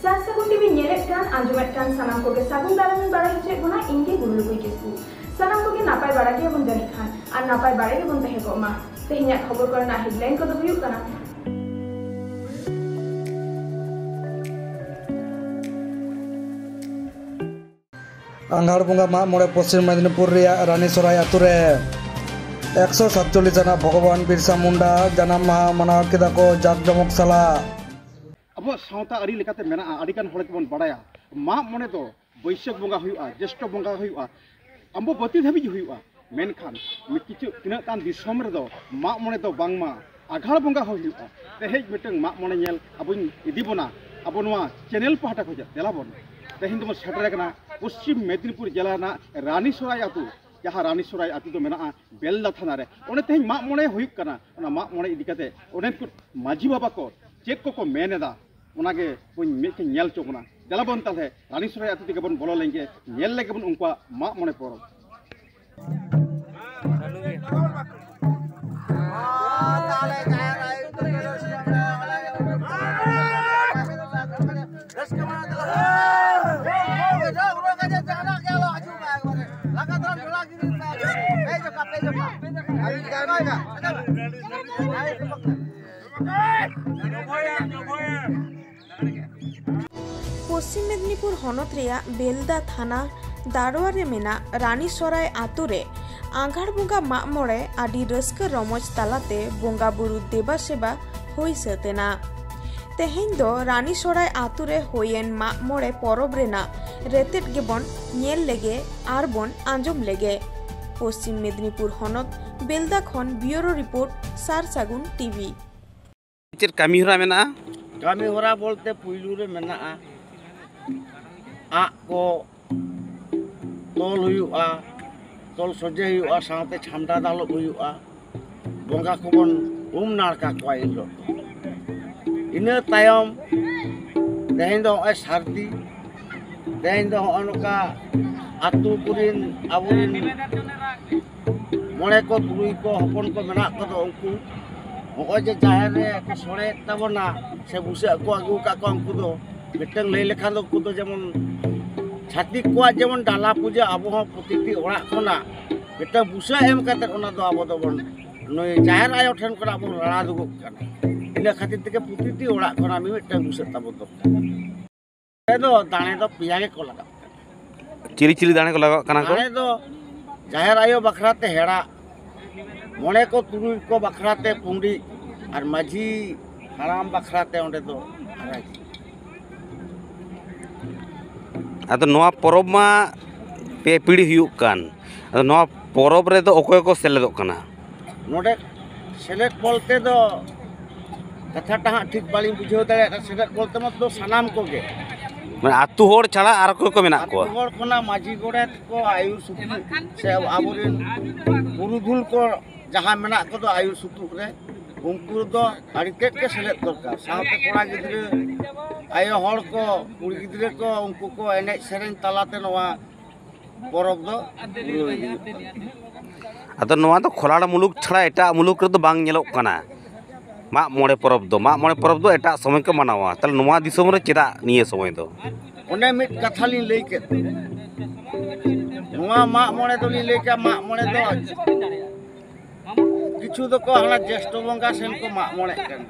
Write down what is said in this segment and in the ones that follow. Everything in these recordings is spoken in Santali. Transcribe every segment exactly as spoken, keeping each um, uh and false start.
ᱥᱟᱨ ᱥᱟᱹᱜᱩᱱ ᱴᱤᱵᱷᱤ ᱧᱮᱞᱮᱫ ᱠᱟᱱ, ᱟᱸᱡᱚᱢᱮᱫ ᱠᱟᱱ ᱥᱟᱱᱟᱢ ᱠᱚᱜᱮ ᱥᱟᱹᱜᱩᱱ ᱫᱟᱨᱟᱢ ᱤᱧ ᱵᱟᱲᱟᱭ ᱦᱚᱪᱚᱭᱮᱫ ᱵᱚᱱᱟ, ᱤᱧ ᱜᱮ ᱜᱩᱨᱩ ᱞᱩᱠᱩᱭ ᱠᱤᱥᱠᱩ᱾ ᱥᱟᱱᱟᱢ ᱠᱚᱜᱮ ᱱᱟᱯᱟᱭ ᱵᱟᱲᱟ ᱜᱮᱭᱟᱵᱚᱱ ᱡᱟᱹᱱᱤᱡ ᱠᱷᱟᱱ, ᱟᱨ ᱱᱟᱯᱟᱭ ᱵᱟᱲᱟ ᱜᱮᱵᱚᱱ ᱛᱟᱦᱮᱸ ᱠᱚᱜ ᱢᱟ᱾ ᱛᱮᱦᱮᱧᱟᱜ ᱠᱷᱚᱵᱚᱨ ᱠᱚᱨᱮᱱᱟᱜ headline ᱠᱚᱫᱚ ᱦᱩᱭᱩᱜ ᱠᱟᱱᱟ᱾ ᱟᱸᱜᱷᱟᱲ ᱵᱚᱸᱜᱟ ᱢᱟᱜ ᱢᱚᱬᱮ ᱯᱚᱥᱪᱤᱢ ᱢᱮᱫᱤᱱᱤᱯᱩᱨ ᱨᱮᱭᱟᱜ ᱨᱟᱱᱤᱥᱚᱨᱟᱭ ᱟᱛᱳ ᱨᱮ᱾ ᱮᱠᱥᱚ ᱥᱟᱛᱪᱚᱞᱞᱤᱥ ᱟᱱᱟᱜ ᱵᱷᱚᱜᱚᱵᱟᱱ ᱵᱤᱨᱥᱟ ᱢᱩᱱᱰᱟ ᱡᱟᱱᱟᱢ ᱢᱟᱦᱟ ᱢᱟᱱᱟᱣ ᱠᱮᱫᱟ ᱠᱚ ᱡᱟᱠ ᱡᱚᱢᱚᱠ ᱥᱟᱞᱟᱜ᱾ ᱟᱵᱚᱣᱟᱜ ᱥᱟᱶᱛᱟ ᱟᱹᱨᱤ ᱞᱮᱠᱟᱛᱮ ᱢᱮᱱᱟᱜᱼᱟ, ᱟᱹᱰᱤᱜᱟᱱ ᱦᱚᱲ ᱜᱮᱵᱚᱱ ᱵᱟᱲᱟᱭᱟ, ᱢᱟᱜ ᱢᱚᱬᱮ ᱫᱚ ᱵᱟᱹᱭᱥᱟᱹᱠᱷ ᱵᱚᱸᱜᱟ ᱦᱩᱭᱩᱜᱼᱟ, ᱡᱮᱥᱴᱚ ᱵᱚᱸᱜᱟ ᱦᱩᱭᱩᱜᱼᱟ, ᱟᱢᱵᱚᱵᱚᱛᱤ ᱫᱷᱟᱹᱵᱤᱡ ᱦᱩᱭᱩᱜᱼᱟ᱾ ᱢᱮᱱᱠᱷᱟᱱ ᱢᱤᱫ ᱠᱤᱪᱷᱩ ᱛᱤᱱᱟᱹᱜ ᱜᱟᱱ ᱫᱤᱥᱚᱢ ᱨᱮᱫᱚ ᱢᱟᱜ ᱢᱚᱬᱮ ᱫᱚ ᱵᱟᱝᱢᱟ ᱟᱜᱷᱟᱲ ᱵᱚᱸᱜᱟ ᱦᱚᱸ ᱦᱩᱭᱩᱜᱼᱟ᱾ ᱛᱮᱦᱮᱧ ᱢᱤᱫᱴᱟᱝ ᱢᱟᱜ ᱢᱚᱬᱮ ᱧᱮᱞ ᱟᱵᱚᱧ ᱤᱫᱤ ᱵᱚᱱᱟ ᱟᱵᱚ ᱱᱚᱣᱟ ᱪᱮᱱᱮᱞ ᱯᱟᱦᱴᱟ ᱠᱷᱚᱱᱟᱜ᱾ ᱫᱮᱞᱟ ᱵᱚᱱ, ᱛᱮᱦᱮᱧ ᱫᱚᱵᱚᱱ ᱥᱮᱴᱮᱨ ᱟᱠᱟᱱᱟ ᱯᱚᱥᱪᱤᱢ ᱢᱮᱫᱤᱱᱤᱯᱩᱨ ᱡᱮᱞᱟ ᱨᱮᱱᱟᱜ ᱨᱟᱱᱤᱥᱚᱨᱟᱭ ᱟᱹᱛᱩ, ᱡᱟᱦᱟᱸ ᱨᱟᱱᱤᱥᱚᱨᱟᱭ ᱟᱹᱛᱩ ᱫᱚ ᱢᱮᱱᱟᱜᱼᱟ ᱵᱮᱞᱫᱟ ᱛᱷᱟᱱᱟ ᱨᱮ᱾ ᱚᱸᱰᱮ ᱛᱮᱦᱮᱧ ᱢᱟᱜ ᱢᱚᱬᱮ ᱦᱩᱭᱩᱜ ᱠᱟᱱᱟ᱾ ᱚᱱᱟ ᱢᱟᱜ ᱢᱚᱬᱮ ᱤᱫᱤ ᱠᱟᱛᱮ ᱚᱸᱰᱮᱱ ᱠᱚ ᱢᱟᱹᱡᱷᱤ ᱵᱟᱵᱟ ᱠᱚ ᱪᱮᱫ ᱠᱚᱠᱚ ᱢᱮᱱ ᱮᱫᱟ, ᱚᱱᱟᱜᱮ ᱵᱚᱱ ᱢᱤᱫᱴᱮᱱ ᱧᱮᱞ ᱦᱚᱪᱚ ᱵᱚᱱᱟ᱾ ᱫᱮᱞᱟ ᱵᱚᱱ ᱛᱟᱦᱞᱮ ᱨᱟᱱᱤᱥᱚᱨᱟᱭ ᱟᱹᱛᱩ ᱛᱮᱜᱮ ᱵᱚᱱ ᱵᱚᱞᱚ ᱞᱮᱱᱜᱮ, ᱧᱮᱞ ᱞᱮᱜᱮ ᱵᱚᱱ ᱩᱱᱠᱩᱣᱟᱜ ᱢᱟᱜ ᱢᱚᱬᱮ ᱯᱚᱨᱚᱵᱽ᱾ ᱯᱚᱥᱪᱤᱢ ᱢᱮᱫᱤᱱᱤᱯᱩᱨ ᱦᱚᱱᱚᱛ ᱨᱮᱭᱟᱜ ᱵᱮᱞᱫᱟ ᱛᱷᱟᱱᱟ ᱫᱟᱲᱣᱟ ᱨᱮ ᱢᱮᱱᱟᱜ ᱨᱟᱱᱤᱥᱚᱨᱟᱭ ᱟᱛᱳ ᱨᱮ ᱟᱸᱜᱷᱟᱲ ᱵᱚᱸᱜᱟ ᱢᱟᱜ ᱢᱚᱬᱮ ᱟᱹᱰᱤ ᱨᱟᱹᱥᱠᱟᱹ ᱨᱚᱢᱚᱡᱽ ᱛᱟᱞᱟᱛᱮ ᱵᱚᱸᱜᱟ ᱵᱩᱨᱩ ᱫᱮᱵᱟ ᱥᱮᱵᱟ ᱦᱩᱭ ᱥᱟᱹᱛ ᱮᱱᱟ᱾ ᱛᱮᱦᱮᱧ ᱫᱚ ᱨᱟᱱᱤᱥᱚᱨᱟᱭ ᱟᱛᱳ ᱨᱮ ᱦᱩᱭᱮᱱ ᱢᱟᱜ ᱢᱚᱬᱮ ᱯᱚᱨᱚᱵᱽ ᱨᱮᱱᱟᱜ ᱨᱮᱛᱮᱫ ᱜᱮᱵᱚᱱ ᱧᱮᱞ ᱞᱮᱜᱮ ᱟᱨ ᱵᱚᱱ ᱟᱸᱡᱚᱢ ᱞᱮᱜᱮ᱾ ᱯᱚᱥᱪᱤᱢ ᱢᱮᱫᱤᱱᱤᱯᱩᱨ ᱦᱚᱱᱚᱛ ᱵᱮᱞᱫᱟ ᱠᱷᱚᱱ ᱵᱤᱭᱩᱨᱳ ᱨᱤᱯᱳᱨᱴ, ᱥᱟᱨ ᱥᱟᱹᱜᱩᱱ ᱴᱤᱵᱷᱤ᱾ ᱪᱮᱫ ᱠᱟᱹᱢᱤ ᱦᱚᱨᱟ ᱢᱮᱱᱟᱜᱼᱟ? ᱠᱟᱹᱢᱤ ᱦᱚᱨᱟ ᱵᱚᱞᱛᱮ ᱯᱩᱭᱞᱩ ᱨᱮ ᱢᱮᱱᱟᱜᱼᱟ ᱟᱜ ᱠᱚ ᱛᱚᱞ ᱦᱩᱭᱩᱜᱼᱟ, ᱛᱚᱞ ᱥᱚᱡᱷᱮ ᱦᱩᱭᱩᱜᱼᱟ, ᱥᱟᱶᱛᱮ ᱪᱷᱟᱢᱰᱟ ᱫᱟᱞᱚᱵ ᱦᱩᱭᱩᱜᱼᱟ, ᱵᱚᱸᱜᱟ ᱠᱚᱵᱚᱱ ᱩᱢ ᱱᱟᱲᱠᱟ ᱠᱚᱣᱟ ᱮᱱ ᱦᱤᱞᱳᱜ ᱫᱚ᱾ ᱤᱱᱟᱹ ᱛᱟᱭᱚᱢ ᱛᱮᱦᱮᱧ ᱫᱚ ᱱᱚᱜᱼᱚᱭ ᱥᱟᱹᱨᱫᱤ, ᱛᱮᱦᱮᱧ ᱫᱚ ᱱᱚᱜᱼᱚ ᱱᱚᱝᱠᱟ ᱟᱹᱛᱩ ᱠᱚᱨᱮᱱ ᱟᱵᱚᱨᱮᱱ ᱢᱚᱬᱮ ᱠᱚ ᱛᱩᱨᱩᱭ ᱠᱚ ᱦᱚᱯᱚᱱ ᱠᱚ ᱢᱮᱱᱟᱜ ᱠᱚᱫᱚ ᱩᱱᱠᱩ ᱱᱚᱜᱼᱚᱭ ᱡᱮ ᱡᱟᱦᱮᱨ ᱨᱮ ᱠᱚ ᱥᱚᱲᱮᱭᱮᱫ ᱛᱟᱵᱚᱱᱟ ᱥᱮ ᱵᱩᱥᱟᱹᱜ ᱠᱚ ᱟᱹᱜᱩ ᱟᱠᱟᱫ ᱠᱚᱣᱟ, ᱩᱱᱠᱩ ᱫᱚ ᱢᱤᱫᱴᱟᱝ ᱞᱟᱹᱭ ᱞᱮᱠᱷᱟᱱ ᱫᱚ ᱩᱱᱠᱩ ᱫᱚ ᱡᱮᱢᱚᱱ ᱪᱷᱟᱹᱛᱤᱠ ᱠᱚᱣᱟᱜ ᱡᱮᱢᱚᱱ ᱰᱟᱞᱟ ᱯᱩᱡᱟᱹ, ᱟᱵᱚ ᱦᱚᱸ ᱯᱨᱚᱛᱤᱴᱤ ᱚᱲᱟᱜ ᱠᱷᱚᱱᱟᱜ ᱢᱤᱫᱴᱟᱝ ᱵᱩᱥᱟᱹᱜ ᱮᱢ ᱠᱟᱛᱮ ᱚᱱᱟ ᱫᱚ ᱟᱵᱚ ᱫᱚᱵᱚᱱ ᱱᱩᱭ ᱡᱟᱦᱮᱨ ᱟᱭᱳ ᱴᱷᱮᱱ ᱠᱷᱚᱱᱟᱜ ᱵᱚᱱ ᱨᱟᱲᱟ ᱫᱩᱜᱩᱜ ᱠᱟᱱᱟ᱾ ᱤᱱᱟᱹ ᱠᱷᱟᱹᱛᱤᱨ ᱛᱮᱜᱮ ᱯᱨᱚᱛᱤᱴᱤ ᱚᱲᱟᱜ ᱠᱷᱚᱱᱟᱜ ᱢᱤᱫ ᱢᱤᱫᱴᱟᱝ ᱵᱩᱥᱟᱹᱜ ᱛᱟᱵᱚᱱ ᱫᱚᱨᱠᱟᱨ᱾ ᱚᱸᱰᱮ ᱫᱚ ᱫᱟᱲᱮ ᱫᱚ ᱯᱮᱭᱟ ᱜᱮᱠᱚ ᱞᱟᱜᱟᱜ ᱠᱟᱱᱟ᱾ ᱪᱤᱞᱤ ᱪᱤᱞᱤ ᱫᱟᱲᱮ ᱠᱚ ᱞᱟᱜᱟᱜ ᱠᱟᱱᱟ ᱠᱚ? ᱫᱟᱲᱮ ᱫᱚ ᱡᱟᱦᱮᱨ ᱟᱭᱳ ᱵᱟᱠᱷᱨᱟ ᱛᱮ ᱦᱮᱲᱟᱜ, ᱢᱚᱬᱮ ᱠᱚ ᱛᱩᱨᱩᱭ ᱠᱚ ᱵᱟᱠᱷᱨᱟ ᱛᱮ ᱯᱩᱸᱰᱤ, ᱟᱨ ᱢᱟᱹᱡᱷᱤ ᱦᱟᱲᱟᱢ ᱵᱟᱠᱷᱨᱟ ᱛᱮ ᱚᱸᱰᱮ ᱫᱚ ᱟᱨᱟᱜᱤ᱾ ᱟᱫᱚ ᱱᱚᱣᱟ ᱯᱚᱨᱚᱵᱽ ᱢᱟ ᱯᱮ ᱯᱤᱲᱦᱤ ᱦᱩᱭᱩᱜ ᱠᱟᱱ, ᱟᱫᱚ ᱱᱚᱣᱟ ᱯᱚᱨᱚᱵᱽ ᱨᱮᱫᱚ ᱚᱠᱚᱭ ᱠᱚ ᱥᱮᱞᱮᱫᱚᱜ ᱠᱟᱱᱟ? ᱱᱚᱰᱮ ᱥᱮᱞᱮᱫ ᱵᱚᱞᱛᱮ ᱫᱚ ᱠᱟᱛᱷᱟᱴᱟ ᱦᱟᱸᱜ ᱴᱷᱤᱠ ᱵᱟᱹᱞᱤᱧ ᱵᱩᱡᱷᱟᱹᱣ ᱫᱟᱲᱮᱭᱟᱜ ᱠᱟᱱᱟ᱾ ᱥᱮᱞᱮᱫ ᱵᱚᱞᱛᱮ ᱢᱟᱛᱚ ᱥᱟᱱᱟᱢ ᱠᱚᱜᱮ᱾ ᱢᱟᱱᱮ ᱟᱹᱛᱩ ᱦᱚᱲ ᱪᱷᱟᱲᱟ ᱟᱨ ᱚᱠᱚᱭ ᱠᱚ ᱢᱮᱱᱟᱜ ᱟᱹᱛᱩ ᱠᱚᱣᱟ? ᱦᱚᱲ ᱠᱷᱚᱱᱟᱜ ᱢᱟᱹᱡᱷᱤ ᱜᱚᱰᱮᱛ ᱠᱚ, ᱟᱹᱭᱩᱨ ᱥᱩᱛᱩᱜ ᱥᱮ ᱟᱵᱚᱨᱮᱱ ᱯᱩᱨᱩᱫᱷᱩᱞ ᱠᱚ ᱡᱟᱦᱟᱸ ᱢᱮᱱᱟᱜ ᱠᱚᱫᱚ ᱟᱹᱭᱩᱨ ᱥᱩᱛᱩᱜ ᱨᱮ, ᱩᱱᱠᱩ ᱫᱚ ᱟᱹᱰᱤ ᱛᱮᱫ ᱜᱮ ᱥᱮᱞᱮᱫ ᱫᱚᱨᱠᱟᱨ᱾ ᱥᱟᱶᱛᱮ ᱠᱚᱲᱟ ᱜᱤᱫᱽᱨᱟᱹ, ᱟᱭᱳ ᱦᱚᱲ ᱠᱚ, ᱠᱩᱲᱤ ᱜᱤᱫᱽᱨᱟᱹ ᱠᱚ, ᱩᱱᱠᱩ ᱠᱚ ᱮᱱᱮᱡ ᱥᱮᱨᱮᱧ ᱛᱟᱞᱟᱛᱮ ᱱᱚᱣᱟ ᱯᱚᱨᱚᱵᱽ ᱫᱚ ᱯᱩᱨᱟᱹᱣ ᱤᱫᱤ ᱦᱩᱭᱩᱜ ᱠᱟᱱᱟ᱾ ᱟᱫᱚ ᱱᱚᱣᱟ ᱫᱚ ᱠᱷᱚᱞᱟᱲ ᱢᱩᱞᱩᱠ ᱪᱷᱟᱲᱟ ᱮᱴᱟᱜ ᱢᱩᱞᱩᱠ ᱨᱮᱫᱚ ᱵᱟᱝ ᱧᱮᱞᱚᱜ ᱠᱟᱱᱟ᱾ ᱢᱟᱜ ᱢᱚᱬᱮ ᱯᱚᱨᱚᱵᱽ ᱫᱚ, ᱢᱟᱜ ᱢᱚᱬᱮ ᱯᱚᱨᱚᱵᱽ ᱫᱚ ᱮᱴᱟᱜ ᱥᱚᱢᱚᱭ ᱠᱚ ᱢᱟᱱᱟᱣᱟ, ᱛᱟᱦᱚᱞᱮ ᱱᱚᱣᱟ ᱫᱤᱥᱚᱢ ᱨᱮ ᱪᱮᱫᱟᱜ ᱱᱤᱭᱟᱹ ᱥᱚᱢᱚᱭ ᱫᱚ? ᱚᱱᱮ ᱢᱤᱫ ᱠᱟᱛᱷᱟ ᱞᱤᱧ ᱞᱟᱹᱭ ᱠᱮᱫ, ᱱᱚᱣᱟ ᱢᱟᱜ ᱢᱚᱬᱮ ᱫᱚᱞᱤᱧ ᱞᱟᱹᱭ ᱠᱮᱫ, ᱢᱟᱜ ᱢᱚᱬᱮ ᱫᱚ ᱠᱤᱪᱷᱩ ᱫᱚᱠᱚ ᱦᱟᱱᱟ ᱡᱮᱥᱴᱚ ᱵᱚᱸᱜᱟ ᱥᱮᱱ ᱠᱚ ᱢᱟᱜ ᱢᱚᱬᱮᱜ ᱠᱟᱱᱟ᱾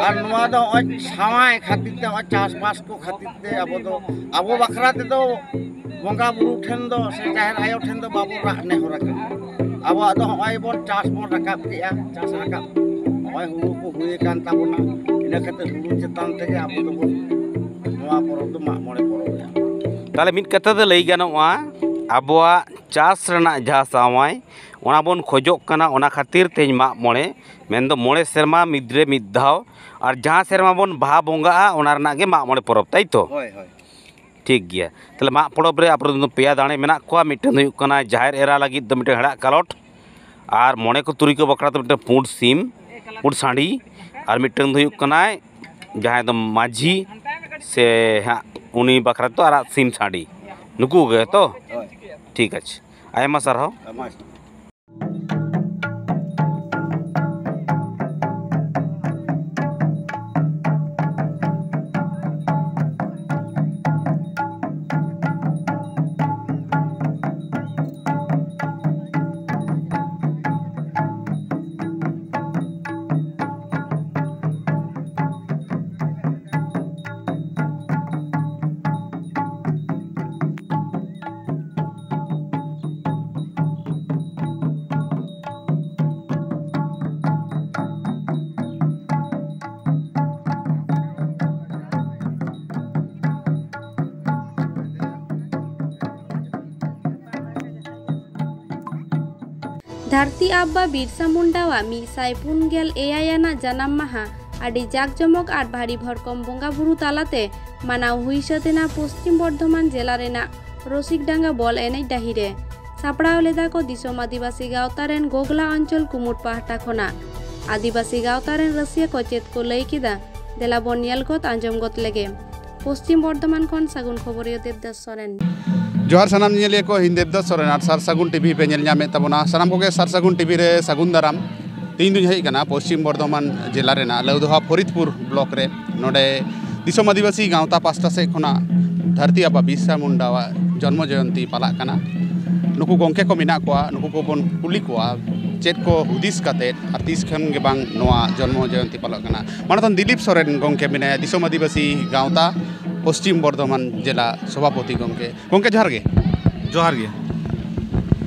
ᱟᱨ ᱱᱚᱣᱟ ᱫᱚ ᱱᱚᱜᱼᱚᱭ ᱥᱟᱶᱟᱭ ᱠᱷᱟᱹᱛᱤᱨ ᱛᱮ, ᱱᱚᱜᱼᱚᱭ ᱪᱟᱥᱵᱟᱥ ᱠᱚ ᱠᱷᱟᱹᱛᱤᱨ ᱛᱮ ᱟᱵᱚ ᱫᱚ, ᱟᱵᱚ ᱵᱟᱠᱷᱨᱟ ᱛᱮᱫᱚ ᱵᱚᱸᱜᱟ ᱵᱩᱨᱩ ᱴᱷᱮᱱ ᱫᱚ ᱥᱮ ᱡᱟᱦᱮᱨ ᱟᱭᱳ ᱴᱷᱮᱱ ᱫᱚ ᱵᱟᱵᱚ ᱨᱟᱜ ᱱᱮᱦᱚᱨ ᱟᱠᱟᱱᱟ᱾ ᱟᱵᱚᱣᱟᱜ ᱫᱚ ᱱᱚᱜᱼᱚᱭ ᱵᱚᱱ ᱪᱟᱥ ᱵᱚᱱ ᱨᱟᱠᱟᱵ ᱠᱮᱜᱼᱟ, ᱪᱟᱥ ᱨᱟᱠᱟᱵ ᱱᱚᱜᱼᱚᱭ ᱦᱩᱲᱩ ᱠᱚ ᱦᱩᱭ ᱟᱠᱟᱱ ᱛᱟᱵᱚᱱᱟ, ᱤᱱᱟᱹ ᱠᱟᱛᱮ ᱦᱩᱲᱩ ᱪᱮᱛᱟᱱ ᱛᱮᱜᱮ ᱟᱵᱚ ᱫᱚᱵᱚᱱ ᱱᱚᱣᱟ ᱯᱚᱨᱚᱵᱽ ᱫᱚ ᱢᱟᱜ ᱢᱚᱬᱮ ᱯᱚᱨᱚᱵᱽ ᱮᱫᱟ᱾ ᱛᱟᱦᱚᱞᱮ ᱢᱤᱫ ᱠᱟᱛᱷᱟ ᱛᱮ ᱞᱟᱹᱭ ᱜᱟᱱᱚᱜᱼᱟ, ᱟᱵᱚᱣᱟᱜ ᱪᱟᱥ ᱨᱮᱱᱟᱜ ᱡᱟᱦᱟᱸ ᱥᱟᱶᱟᱭ, ᱚᱱᱟ ᱵᱚᱱ ᱠᱷᱚᱡᱚᱜ ᱠᱟᱱᱟ, ᱚᱱᱟ ᱠᱷᱟᱹᱛᱤᱨ ᱛᱮᱧ ᱢᱟᱜ ᱢᱚᱬᱮ, ᱢᱮᱱᱫᱚ ᱢᱚᱬᱮ ᱥᱮᱨᱢᱟ ᱢᱤᱫ ᱨᱮ ᱢᱤᱫ ᱫᱷᱟᱣ, ᱟᱨ ᱡᱟᱦᱟᱸ ᱥᱮᱨᱢᱟ ᱵᱚᱱ ᱵᱟᱦᱟ ᱵᱚᱸᱜᱟᱜᱼᱟ, ᱚᱱᱟ ᱨᱮᱱᱟᱜ ᱜᱮ ᱢᱟᱜ ᱢᱚᱬᱮ ᱯᱚᱨᱚᱵᱽ, ᱛᱟᱭ ᱛᱚ? ᱦᱳᱭ, ᱦᱳᱭ᱾ ᱴᱷᱤᱠ ᱜᱮᱭᱟ᱾ ᱛᱟᱦᱚᱞᱮ ᱢᱟᱜ ᱯᱚᱨᱚᱵᱽ ᱨᱮ ᱟᱵᱚ ᱨᱮᱱ ᱫᱚ ᱯᱮᱭᱟ ᱫᱟᱲᱮ ᱢᱮᱱᱟᱜ ᱠᱚᱣᱟ᱾ ᱢᱤᱫᱴᱮᱱ ᱫᱚ ᱦᱩᱭᱩᱜ ᱠᱟᱱᱟ ᱡᱟᱦᱮᱨ ᱮᱨᱟ ᱞᱟᱹᱜᱤᱫ ᱫᱚ ᱢᱤᱫᱴᱮᱱ ᱦᱮᱲᱟᱜ ᱠᱟᱞᱚᱴ, ᱟᱨ ᱢᱚᱬᱮ ᱠᱚ ᱛᱩᱨᱩᱭ ᱠᱚ ᱵᱟᱠᱷᱨᱟ ᱫᱚ ᱢᱤᱫᱴᱮᱱ ᱯᱩᱸᱰ ᱥᱤᱢ, ᱯᱩᱸᱰ ᱥᱟᱺᱰᱤ, ᱟᱨ ᱢᱤᱫᱴᱮᱱ ᱫᱚ ᱦᱩᱭᱩᱜ ᱠᱟᱱᱟᱭ ᱡᱟᱦᱟᱸᱭ ᱫᱚ ᱢᱟᱹᱡᱷᱤ ᱥᱮ ᱦᱟᱸᱜ ᱩᱱᱤ ᱵᱟᱠᱷᱨᱟ ᱫᱚ ᱟᱨᱟᱜ ᱥᱤᱢ ᱥᱟᱺᱰᱤ, ᱱᱩᱠᱩ ᱜᱮ ᱛᱚ? ᱦᱳᱭ᱾ ᱴᱷᱤᱠ ᱟᱪᱷᱮ, ᱟᱭᱢᱟ ᱥᱟᱨᱦᱟᱣ᱾ ᱟᱭᱢᱟ ᱥᱟᱨᱦᱟᱣ᱾ ᱫᱷᱟᱹᱨᱛᱤ ᱟᱵᱟ ᱵᱤᱨᱥᱟ ᱢᱩᱱᱰᱟᱣᱟᱜ ᱢᱤᱫ ᱥᱟᱭ ᱯᱩᱱ ᱜᱮᱞ ᱮᱭᱟᱭ ᱟᱱᱟᱜ ᱡᱟᱱᱟᱢ ᱢᱟᱦᱟ ᱟᱹᱰᱤ ᱡᱟᱠ ᱡᱚᱢᱚᱠ ᱟᱨ ᱵᱷᱟᱹᱨᱤ ᱵᱷᱚᱨᱠᱚᱢ ᱵᱚᱸᱜᱟ ᱵᱩᱨᱩ ᱛᱟᱞᱟᱛᱮ ᱢᱟᱱᱟᱣ ᱦᱩᱭ ᱥᱟᱹᱛ ᱮᱱᱟ ᱯᱚᱥᱪᱤᱢ ᱵᱚᱨᱫᱷᱚᱢᱟᱱ ᱡᱮᱞᱟ ᱨᱮᱱᱟᱜ ᱨᱚᱥᱤᱠᱰᱟᱸᱜᱟ ᱵᱚᱞ ᱮᱱᱮᱡ ᱰᱟᱹᱦᱤ ᱨᱮ᱾ ᱥᱟᱯᱲᱟᱣ ᱞᱮᱫᱟ ᱠᱚ ᱫᱤᱥᱚᱢ ᱟᱹᱫᱤᱵᱟᱹᱥᱤ ᱜᱟᱶᱛᱟ ᱨᱮᱱ ᱜᱚᱜᱽᱞᱟ ᱚᱧᱪᱚᱞ ᱠᱩᱢᱩᱴ ᱯᱟᱦᱴᱟ ᱠᱷᱚᱱᱟᱜ᱾ ᱟᱹᱫᱤᱵᱟᱹᱥᱤ ᱜᱟᱶᱛᱟ ᱨᱮᱱ ᱨᱟᱹᱥᱤᱭᱟᱹ ᱠᱚ ᱪᱮᱫ ᱠᱚ ᱞᱟᱹᱭ ᱠᱮᱫᱟ, ᱫᱮᱞᱟ ᱵᱚᱱ ᱧᱮᱞ ᱜᱚᱫ ᱟᱸᱡᱚᱢ ᱜᱚᱫ ᱞᱮᱜᱮ᱾ ᱯᱚᱥᱪᱤᱢ ᱵᱚᱨᱫᱷᱚᱢᱟᱱ ᱠᱷᱚᱱ ᱥᱟᱹᱜᱩᱱ ᱠᱷᱚᱵᱚᱨᱤᱭᱟᱹ ᱫᱮᱵᱽᱫᱟᱥ ᱥᱚᱨᱮᱱ᱾ ᱡᱚᱦᱟᱨ ᱥᱟᱱᱟᱢ ᱧᱮᱧᱮᱞᱤᱭᱟᱹ ᱠᱚ, ᱤᱧ ᱫᱮᱵᱽᱫᱟᱥ ᱥᱚᱨᱮᱱ ᱟᱨ ᱥᱟᱨ ᱥᱟᱹᱜᱩᱱ ᱴᱤᱵᱷᱤ ᱯᱮ ᱧᱮᱞ ᱧᱟᱢᱮᱫ ᱛᱟᱵᱚᱱᱟ᱾ ᱥᱟᱱᱟᱢ ᱠᱚᱜᱮ ᱥᱟᱨ ᱥᱟᱹᱜᱩᱱ ᱴᱤᱵᱷᱤ ᱨᱮ ᱥᱟᱹᱜᱩᱱ ᱫᱟᱨᱟᱢ᱾ ᱛᱮᱦᱮᱧ ᱫᱩᱧ ᱦᱮᱡ ᱟᱠᱟᱱᱟ ᱯᱚᱥᱪᱤᱢ ᱵᱚᱨᱫᱷᱚᱢᱟᱱ ᱡᱮᱞᱟ ᱨᱮᱱᱟᱜ ᱞᱟᱹᱣᱫᱚᱦᱟ ᱯᱷᱚᱨᱤᱫᱽᱯᱩᱨ ᱵᱞᱚᱠ ᱨᱮ᱾ ᱱᱚᱰᱮ ᱫᱤᱥᱚᱢ ᱟᱹᱫᱤᱵᱟᱹᱥᱤ ᱜᱟᱶᱛᱟ ᱯᱟᱥᱴᱟ ᱥᱮᱫ ᱠᱷᱚᱱᱟᱜ ᱫᱷᱟᱹᱨᱛᱤ ᱟᱵᱟ ᱵᱤᱨᱥᱟ ᱢᱩᱱᱰᱟᱣᱟᱜ ᱡᱚᱱᱢᱚ ᱡᱚᱭᱚᱱᱛᱤ ᱯᱟᱞᱟᱜ ᱠᱟᱱᱟ᱾ ᱱᱩᱠᱩ ᱜᱚᱢᱠᱮ ᱠᱚ ᱢᱮᱱᱟᱜ ᱠᱚᱣᱟ, ᱱᱩᱠᱩ ᱠᱚᱵᱚᱱ ᱠᱩᱞᱤ ᱠᱚᱣᱟ ᱪᱮᱫ ᱠᱚ ᱦᱩᱫᱤᱥ ᱠᱟᱛᱮᱫ ᱟᱨ ᱛᱤᱥ ᱠᱷᱚᱱ ᱜᱮ ᱵᱟᱝ ᱱᱚᱣᱟ ᱡᱚᱱᱢᱚ ᱡᱚᱭᱚᱱᱛᱤ ᱯᱟᱞᱟᱜ ᱠᱟᱱᱟ᱾ ᱢᱟᱱᱚᱛᱟᱱ ᱫᱤᱞᱤᱯ ᱥᱚᱨᱮᱱ ᱜᱚᱢᱠᱮ ᱢᱮᱱᱟᱭᱟ, ᱫᱤᱥᱚᱢ ᱟᱹᱫᱤᱵᱟᱹᱥᱤ ᱜᱟᱶᱛᱟ ᱯᱚᱥᱪᱤᱢ ᱵᱚᱨᱫᱷᱚᱢᱟᱱ ᱡᱮᱞᱟ ᱥᱚᱵᱷᱟᱯᱚᱛᱤ ᱜᱚᱢᱠᱮ᱾ ᱜᱚᱢᱠᱮ, ᱡᱚᱦᱟᱨ ᱜᱮ᱾ ᱡᱚᱦᱟᱨ ᱜᱮ᱾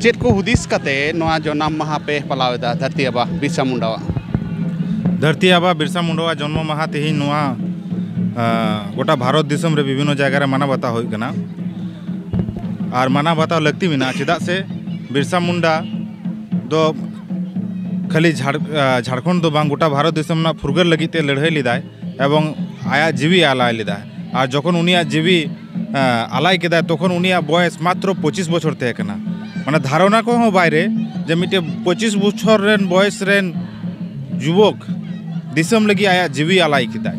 ᱪᱮᱫ ᱠᱚ ᱦᱩᱫᱤᱥ ᱠᱟᱛᱮ ᱱᱚᱣᱟ ᱡᱟᱱᱟᱢ ᱢᱟᱦᱟ ᱯᱮ ᱯᱟᱞᱟᱣ ᱮᱫᱟ ᱫᱷᱟᱹᱨᱛᱤ ᱟᱵᱟ ᱵᱤᱨᱥᱟ ᱢᱩᱱᱰᱟᱣᱟᱜ? ᱫᱷᱟᱹᱨᱛᱤ ᱟᱵᱟ ᱵᱤᱨᱥᱟ ᱢᱩᱱᱰᱟᱣᱟᱜ ᱡᱚᱱᱢᱚ ᱢᱟᱦᱟ ᱛᱮᱦᱮᱧ ᱱᱚᱣᱟ, ᱟ, ᱜᱚᱴᱟ ᱵᱷᱟᱨᱚᱛ ᱫᱤᱥᱚᱢ ᱨᱮ ᱵᱤᱵᱷᱤᱱᱱᱚ ᱡᱟᱭᱜᱟ ᱨᱮ ᱢᱟᱱᱟᱣ ᱵᱟᱛᱟᱣ ᱦᱩᱭᱩᱜ ᱠᱟᱱᱟ᱾ ᱟᱨ ᱢᱟᱱᱟᱣ ᱵᱟᱛᱟᱣ ᱞᱟᱹᱠᱛᱤ ᱢᱮᱱᱟᱜᱼᱟ, ᱪᱮᱫᱟᱜ ᱥᱮ ᱵᱤᱨᱥᱟ ᱢᱩᱱᱰᱟ ᱫᱚ ᱠᱷᱟᱹᱞᱤ ᱡᱷᱟᱲ-, ᱟ, ᱡᱷᱟᱲᱠᱷᱚᱸᱰ ᱫᱚ ᱵᱟᱝ, ᱜᱚᱴᱟ ᱵᱷᱟᱨᱚᱛ ᱫᱤᱥᱚᱢ ᱨᱮᱱᱟᱜ ᱯᱷᱩᱨᱜᱟᱹᱞ ᱞᱟᱹᱜᱤᱫ ᱛᱮ ᱞᱟᱹᱲᱦᱟᱹᱭ ᱞᱮᱫᱟᱭ᱾ ᱮᱵᱚᱝ ᱟᱭᱟᱜ ᱡᱤᱣᱤ ᱟᱞᱟᱭ ᱞᱮᱫᱟ᱾ ᱟᱨ ᱡᱚᱠᱷᱚᱱ ᱩᱱᱤᱭᱟᱜ ᱡᱤᱣᱤ, ᱮᱸ, ᱟᱞᱟᱭ ᱠᱮᱫᱟᱭ, ᱛᱚᱠᱷᱚᱱ ᱩᱱᱤᱭᱟᱜ ᱵᱚᱭᱮᱥ ᱢᱟᱛᱨᱚ ᱯᱚᱸᱪᱤᱥ ᱵᱚᱪᱷᱚᱨ ᱛᱟᱦᱮᱸ ᱠᱟᱱᱟ᱾ ᱢᱟᱱᱮ, ᱫᱷᱟᱨᱚᱱᱟ ᱠᱚᱦᱚᱸ ᱵᱟᱭᱨᱮ ᱡᱮ ᱢᱤᱫᱴᱮᱱ ᱯᱚᱸᱪᱤᱥ ᱵᱚᱪᱷᱚᱨ ᱨᱮᱱ ᱵᱚᱭᱮᱥ ᱨᱮᱱ ᱡᱩᱵᱚᱠ ᱫᱤᱥᱚᱢ ᱞᱟᱹᱜᱤᱫ ᱟᱭᱟᱜ ᱡᱤᱣᱤ ᱟᱞᱟᱭ ᱠᱮᱫᱟᱭ᱾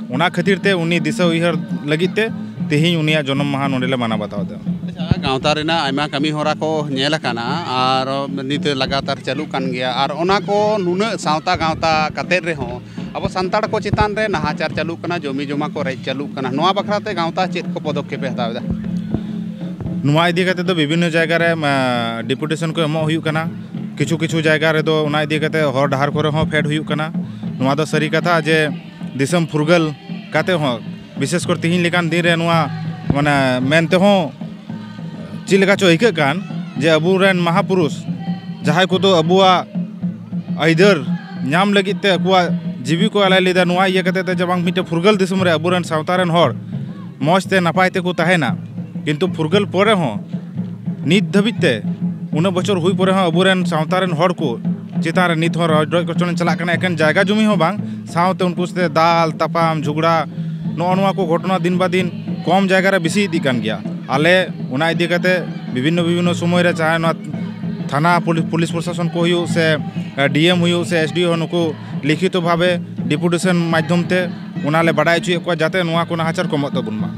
ᱚᱱᱟ ᱠᱷᱟᱹᱛᱤᱨ ᱛᱮ ᱩᱱᱤ ᱫᱤᱥᱟᱹ ᱩᱭᱦᱟᱹᱨ ᱞᱟᱹᱜᱤᱫ ᱛᱮ ᱛᱮᱦᱮᱧ ᱩᱱᱤᱭᱟᱜ ᱡᱚᱱᱚᱢ ᱢᱟᱦᱟ ᱱᱚᱰᱮ ᱞᱮ ᱢᱟᱱᱟᱣ ᱵᱟᱛᱟᱣ ᱮᱫᱟ᱾ ᱟᱪᱪᱷᱟ, ᱜᱟᱶᱛᱟ ᱨᱮᱱᱟᱜ ᱟᱭᱢᱟ ᱠᱟᱹᱢᱤ ᱦᱚᱨᱟ ᱠᱚ ᱧᱮᱞ ᱟᱠᱟᱱᱟ ᱟᱨ ᱱᱤᱛ ᱞᱟᱜᱟᱛᱟᱨ ᱪᱟᱹᱞᱩᱜ ᱠᱟᱱ ᱜᱮᱭᱟ, ᱟᱨ ᱚᱱᱟ ᱠᱚ ᱱᱩᱱᱟᱹᱜ ᱥᱟᱶᱛᱟ ᱜᱟᱶᱛᱟ ᱠᱟᱛᱮᱫ ᱨᱮᱦᱚᱸ ᱟᱵᱚ ᱥᱟᱱᱛᱟᱲ ᱠᱚ ᱪᱮᱛᱟᱱ ᱨᱮ ᱱᱟᱦᱟᱪᱟᱨ ᱪᱟᱹᱞᱩᱜ ᱠᱟᱱᱟ, ᱡᱚᱢᱤ ᱡᱚᱢᱟ ᱠᱚ ᱨᱮᱡ ᱪᱟᱹᱞᱩᱜ ᱠᱟᱱᱟ, ᱱᱚᱣᱟ ᱵᱟᱠᱷᱨᱟ ᱛᱮ ᱜᱟᱶᱛᱟ ᱪᱮᱫ ᱠᱚ ᱯᱚᱫᱚᱠᱷᱮᱯ ᱮ ᱦᱟᱛᱟᱣ ᱮᱫᱟ? ᱱᱚᱣᱟ ᱤᱫᱤ ᱠᱟᱛᱮ ᱫᱚ ᱵᱤᱵᱷᱤᱱᱱᱚ ᱡᱟᱭᱜᱟ ᱨᱮ, ᱟ, ᱰᱮᱯᱩᱴᱮᱥᱚᱱ ᱠᱚ ᱮᱢᱚᱜ ᱦᱩᱭᱩᱜ ᱠᱟᱱᱟ᱾ ᱠᱤᱪᱷᱩ ᱠᱤᱪᱷᱩ ᱡᱟᱭᱜᱟ ᱨᱮᱫᱚ ᱚᱱᱟ ᱤᱫᱤ ᱠᱟᱛᱮ ᱦᱚᱨ ᱰᱟᱦᱟᱨ ᱠᱚᱨᱮ ᱦᱚᱸ ᱯᱷᱮᱰ ᱦᱩᱭᱩᱜ ᱠᱟᱱᱟ᱾ ᱱᱚᱣᱟ ᱫᱚ ᱥᱟᱹᱨᱤ ᱠᱟᱛᱷᱟ ᱡᱮ ᱫᱤᱥᱚᱢ ᱯᱷᱩᱨᱜᱟᱹᱞ ᱠᱟᱛᱮ ᱦᱚᱸ, ᱵᱤᱥᱮᱥ ᱠᱚᱨᱮ ᱛᱤᱦᱤᱧ ᱞᱮᱠᱟᱱ ᱫᱤᱱ ᱨᱮ ᱱᱚᱣᱟ, ᱢᱟᱱᱮ, ᱢᱮᱱ ᱛᱮᱦᱚᱸ ᱪᱮᱫ ᱞᱮᱠᱟ ᱪᱚ ᱟᱹᱭᱠᱟᱹᱜ ᱠᱟᱱ ᱡᱮ ᱟᱵᱚᱨᱮᱱ ᱢᱟᱦᱟᱯᱩᱨᱩᱥ ᱡᱟᱦᱟᱸᱭ ᱠᱚᱫᱚ ᱟᱵᱚᱣᱟᱜ ᱟᱹᱭᱫᱟᱹᱨ ᱧᱟᱢ ᱞᱟᱹᱜᱤᱫ ᱛᱮ ᱟᱠᱚᱣᱟᱜ ᱡᱤᱣᱤ ᱠᱚ ᱟᱞᱟᱭ ᱞᱮᱫᱟ, ᱱᱚᱣᱟ ᱤᱭᱟᱹ ᱠᱟᱛᱮ ᱛᱮ ᱡᱮ ᱵᱟᱝ ᱢᱤᱫᱴᱮᱱ ᱯᱷᱩᱨᱜᱟᱹᱞ ᱫᱤᱥᱚᱢ ᱨᱮ ᱟᱵᱚᱨᱮᱱ ᱥᱟᱶᱛᱟ ᱨᱮᱱ ᱦᱚᱲ ᱢᱚᱡᱽ ᱛᱮ ᱱᱟᱯᱟᱭ ᱛᱮᱠᱚ ᱛᱟᱦᱮᱱᱟ, ᱠᱤᱱᱛᱩ ᱯᱷᱩᱨᱜᱟᱹᱞ ᱯᱚᱨᱮ ᱦᱚᱸ ᱱᱤᱛ ᱫᱷᱟᱹᱵᱤᱡ ᱛᱮ ᱩᱱᱟᱹᱜ ᱵᱚᱪᱷᱚᱨ ᱦᱩᱭ ᱯᱚᱨᱮ ᱦᱚᱸ ᱟᱵᱚᱨᱮᱱ ᱥᱟᱶᱛᱟ ᱨᱮᱱ ᱦᱚᱲ ᱠᱚ ᱪᱮᱛᱟᱱ ᱨᱮ ᱱᱤᱛ ᱦᱚᱸ ᱨᱚᱰᱚᱡ ᱠᱚᱪᱞᱚᱱ ᱪᱟᱞᱟᱜ ᱠᱟᱱᱟ᱾ ᱮᱠᱮᱱ ᱡᱟᱭᱜᱟ ᱡᱩᱢᱤ ᱦᱚᱸ ᱵᱟᱝ, ᱥᱟᱶᱛᱮ ᱩᱱᱠᱩ ᱥᱟᱛᱮ ᱫᱟᱞ ᱛᱟᱯᱟᱢ ᱡᱷᱚᱜᱽᱲᱟ, ᱱᱚᱜᱼᱚ ᱱᱚᱣᱟ ᱠᱚ ᱜᱷᱚᱴᱚᱱᱟ ᱫᱤᱱ ᱵᱟ ᱫᱤᱱ ᱠᱚᱢ ᱡᱟᱭᱜᱟ ᱨᱮ ᱵᱮᱥᱤ ᱤᱫᱤᱜ ᱠᱟᱱ ᱜᱮᱭᱟ᱾ ᱟᱞᱮ ᱚᱱᱟ ᱤᱫᱤ ᱠᱟᱛᱮ ᱵᱤᱵᱷᱤᱱᱱᱚ ᱵᱤᱵᱷᱤᱱᱱᱚ ᱥᱚᱢᱚᱭ ᱨᱮ, ᱪᱟᱦᱮ ᱱᱚᱣᱟ ᱛᱷᱟᱱᱟ ᱯᱩᱞᱤᱥ, ᱯᱩᱞᱤᱥ ᱯᱨᱚᱥᱟᱥᱚᱱ ᱠᱚ ᱦᱩᱭᱩᱜ ᱥᱮ ᱰᱤ ᱮᱢ ᱦᱩᱭᱩᱜ ᱥᱮ ᱮᱥ ᱰᱤ ᱳ, ᱱᱩᱠᱩ ᱞᱤᱠᱷᱤᱛᱚ ᱵᱷᱟᱵᱮ ᱰᱮᱯᱩᱴᱮᱥᱚᱱ ᱢᱟᱫᱽᱫᱷᱚᱢ ᱛᱮ ᱚᱱᱟ ᱞᱮ ᱵᱟᱰᱟᱭ ᱦᱚᱪᱚᱭᱮᱫ ᱠᱚᱣᱟ, ᱡᱟᱛᱮ ᱱᱚᱣᱟ ᱠᱚ ᱱᱟᱦᱟᱪᱟᱨ ᱠᱚᱢᱚᱜ ᱛᱟᱵᱚᱱ ᱢᱟ᱾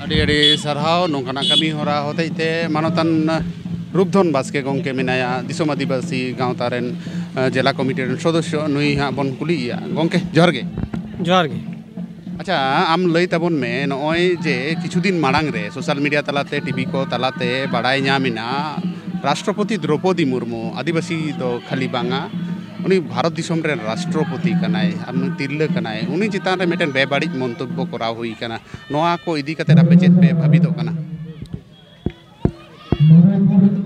ᱟᱹᱰᱤ ᱟᱹᱰᱤ ᱥᱟᱨᱦᱟᱣ᱾ ᱱᱚᱝᱠᱟᱱᱟᱜ ᱠᱟᱹᱢᱤ ᱦᱚᱨᱟ ᱦᱚᱛᱮᱡ ᱛᱮ ᱢᱟᱱᱚᱛᱟᱱ ᱨᱩᱯᱫᱷᱚᱱ ᱵᱟᱥᱠᱮ ᱜᱚᱢᱠᱮ ᱢᱮᱱᱟᱭᱟ, ᱫᱤᱥᱚᱢ ᱟᱹᱫᱤᱵᱟᱹᱥᱤ ᱜᱟᱶᱛᱟ ᱨᱮᱱ, ᱟᱸ, ᱡᱮᱞᱟ ᱠᱚᱢᱤᱴᱤ ᱨᱮᱱ ᱥᱚᱫᱚᱥᱥᱚ, ᱱᱩᱭ ᱦᱟᱸᱜ ᱵᱚᱱ ᱠᱩᱞᱤᱭᱮᱭᱟ᱾ ᱜᱚᱢᱠᱮ, ᱡᱚᱦᱟᱨ ᱜᱮ᱾ ᱡᱚᱦᱟᱨ ᱜᱮ᱾ ᱟᱪᱪᱷᱟ, ᱟᱢ ᱞᱟᱹᱭ ᱛᱟᱵᱚᱱ ᱢᱮ, ᱱᱚᱜᱼᱚᱭ ᱡᱮ ᱠᱤᱪᱷᱩ ᱫᱤᱱ ᱢᱟᱲᱟᱝ ᱨᱮ ᱥᱳᱥᱟᱞ ᱢᱤᱰᱤᱭᱟ ᱛᱟᱞᱟᱛᱮ, ᱴᱤᱵᱷᱤ ᱠᱚ ᱛᱟᱞᱟᱛᱮ ᱵᱟᱲᱟᱭ ᱧᱟᱢ ᱮᱱᱟ, ᱨᱟᱥᱴᱨᱚᱯᱚᱛᱤ ᱫᱨᱚᱯᱚᱫᱤ ᱢᱩᱨᱢᱩ, ᱟᱹᱫᱤᱵᱟᱹᱥᱤ ᱫᱚ ᱠᱷᱟᱹᱞᱤ ᱵᱟᱝᱟ, ᱩᱱᱤ ᱵᱷᱟᱨᱚᱛ ᱫᱤᱥᱚᱢ ᱨᱮᱱ ᱨᱟᱥᱴᱨᱚᱯᱚᱛᱤ ᱠᱟᱱᱟᱭ, ᱟᱨ ᱩᱱᱤ ᱛᱤᱨᱞᱟᱹ ᱠᱟᱱᱟᱭ, ᱩᱱᱤ ᱪᱮᱛᱟᱱ ᱨᱮ ᱢᱤᱫᱴᱮᱱ ᱵᱮᱵᱟᱹᱲᱤᱡ ᱢᱚᱱᱛᱚᱵᱵᱚ ᱠᱚᱨᱟᱣ ᱦᱩᱭ ᱠᱟᱱᱟ᱾ ᱱᱚᱣᱟ ᱠᱚ ᱤᱫᱤ ᱠᱟᱛᱮ ᱟᱯᱮ ᱪᱮᱫ ᱯᱮ ᱵᱷᱟᱵᱤᱛᱚᱜ ᱠᱟᱱᱟ?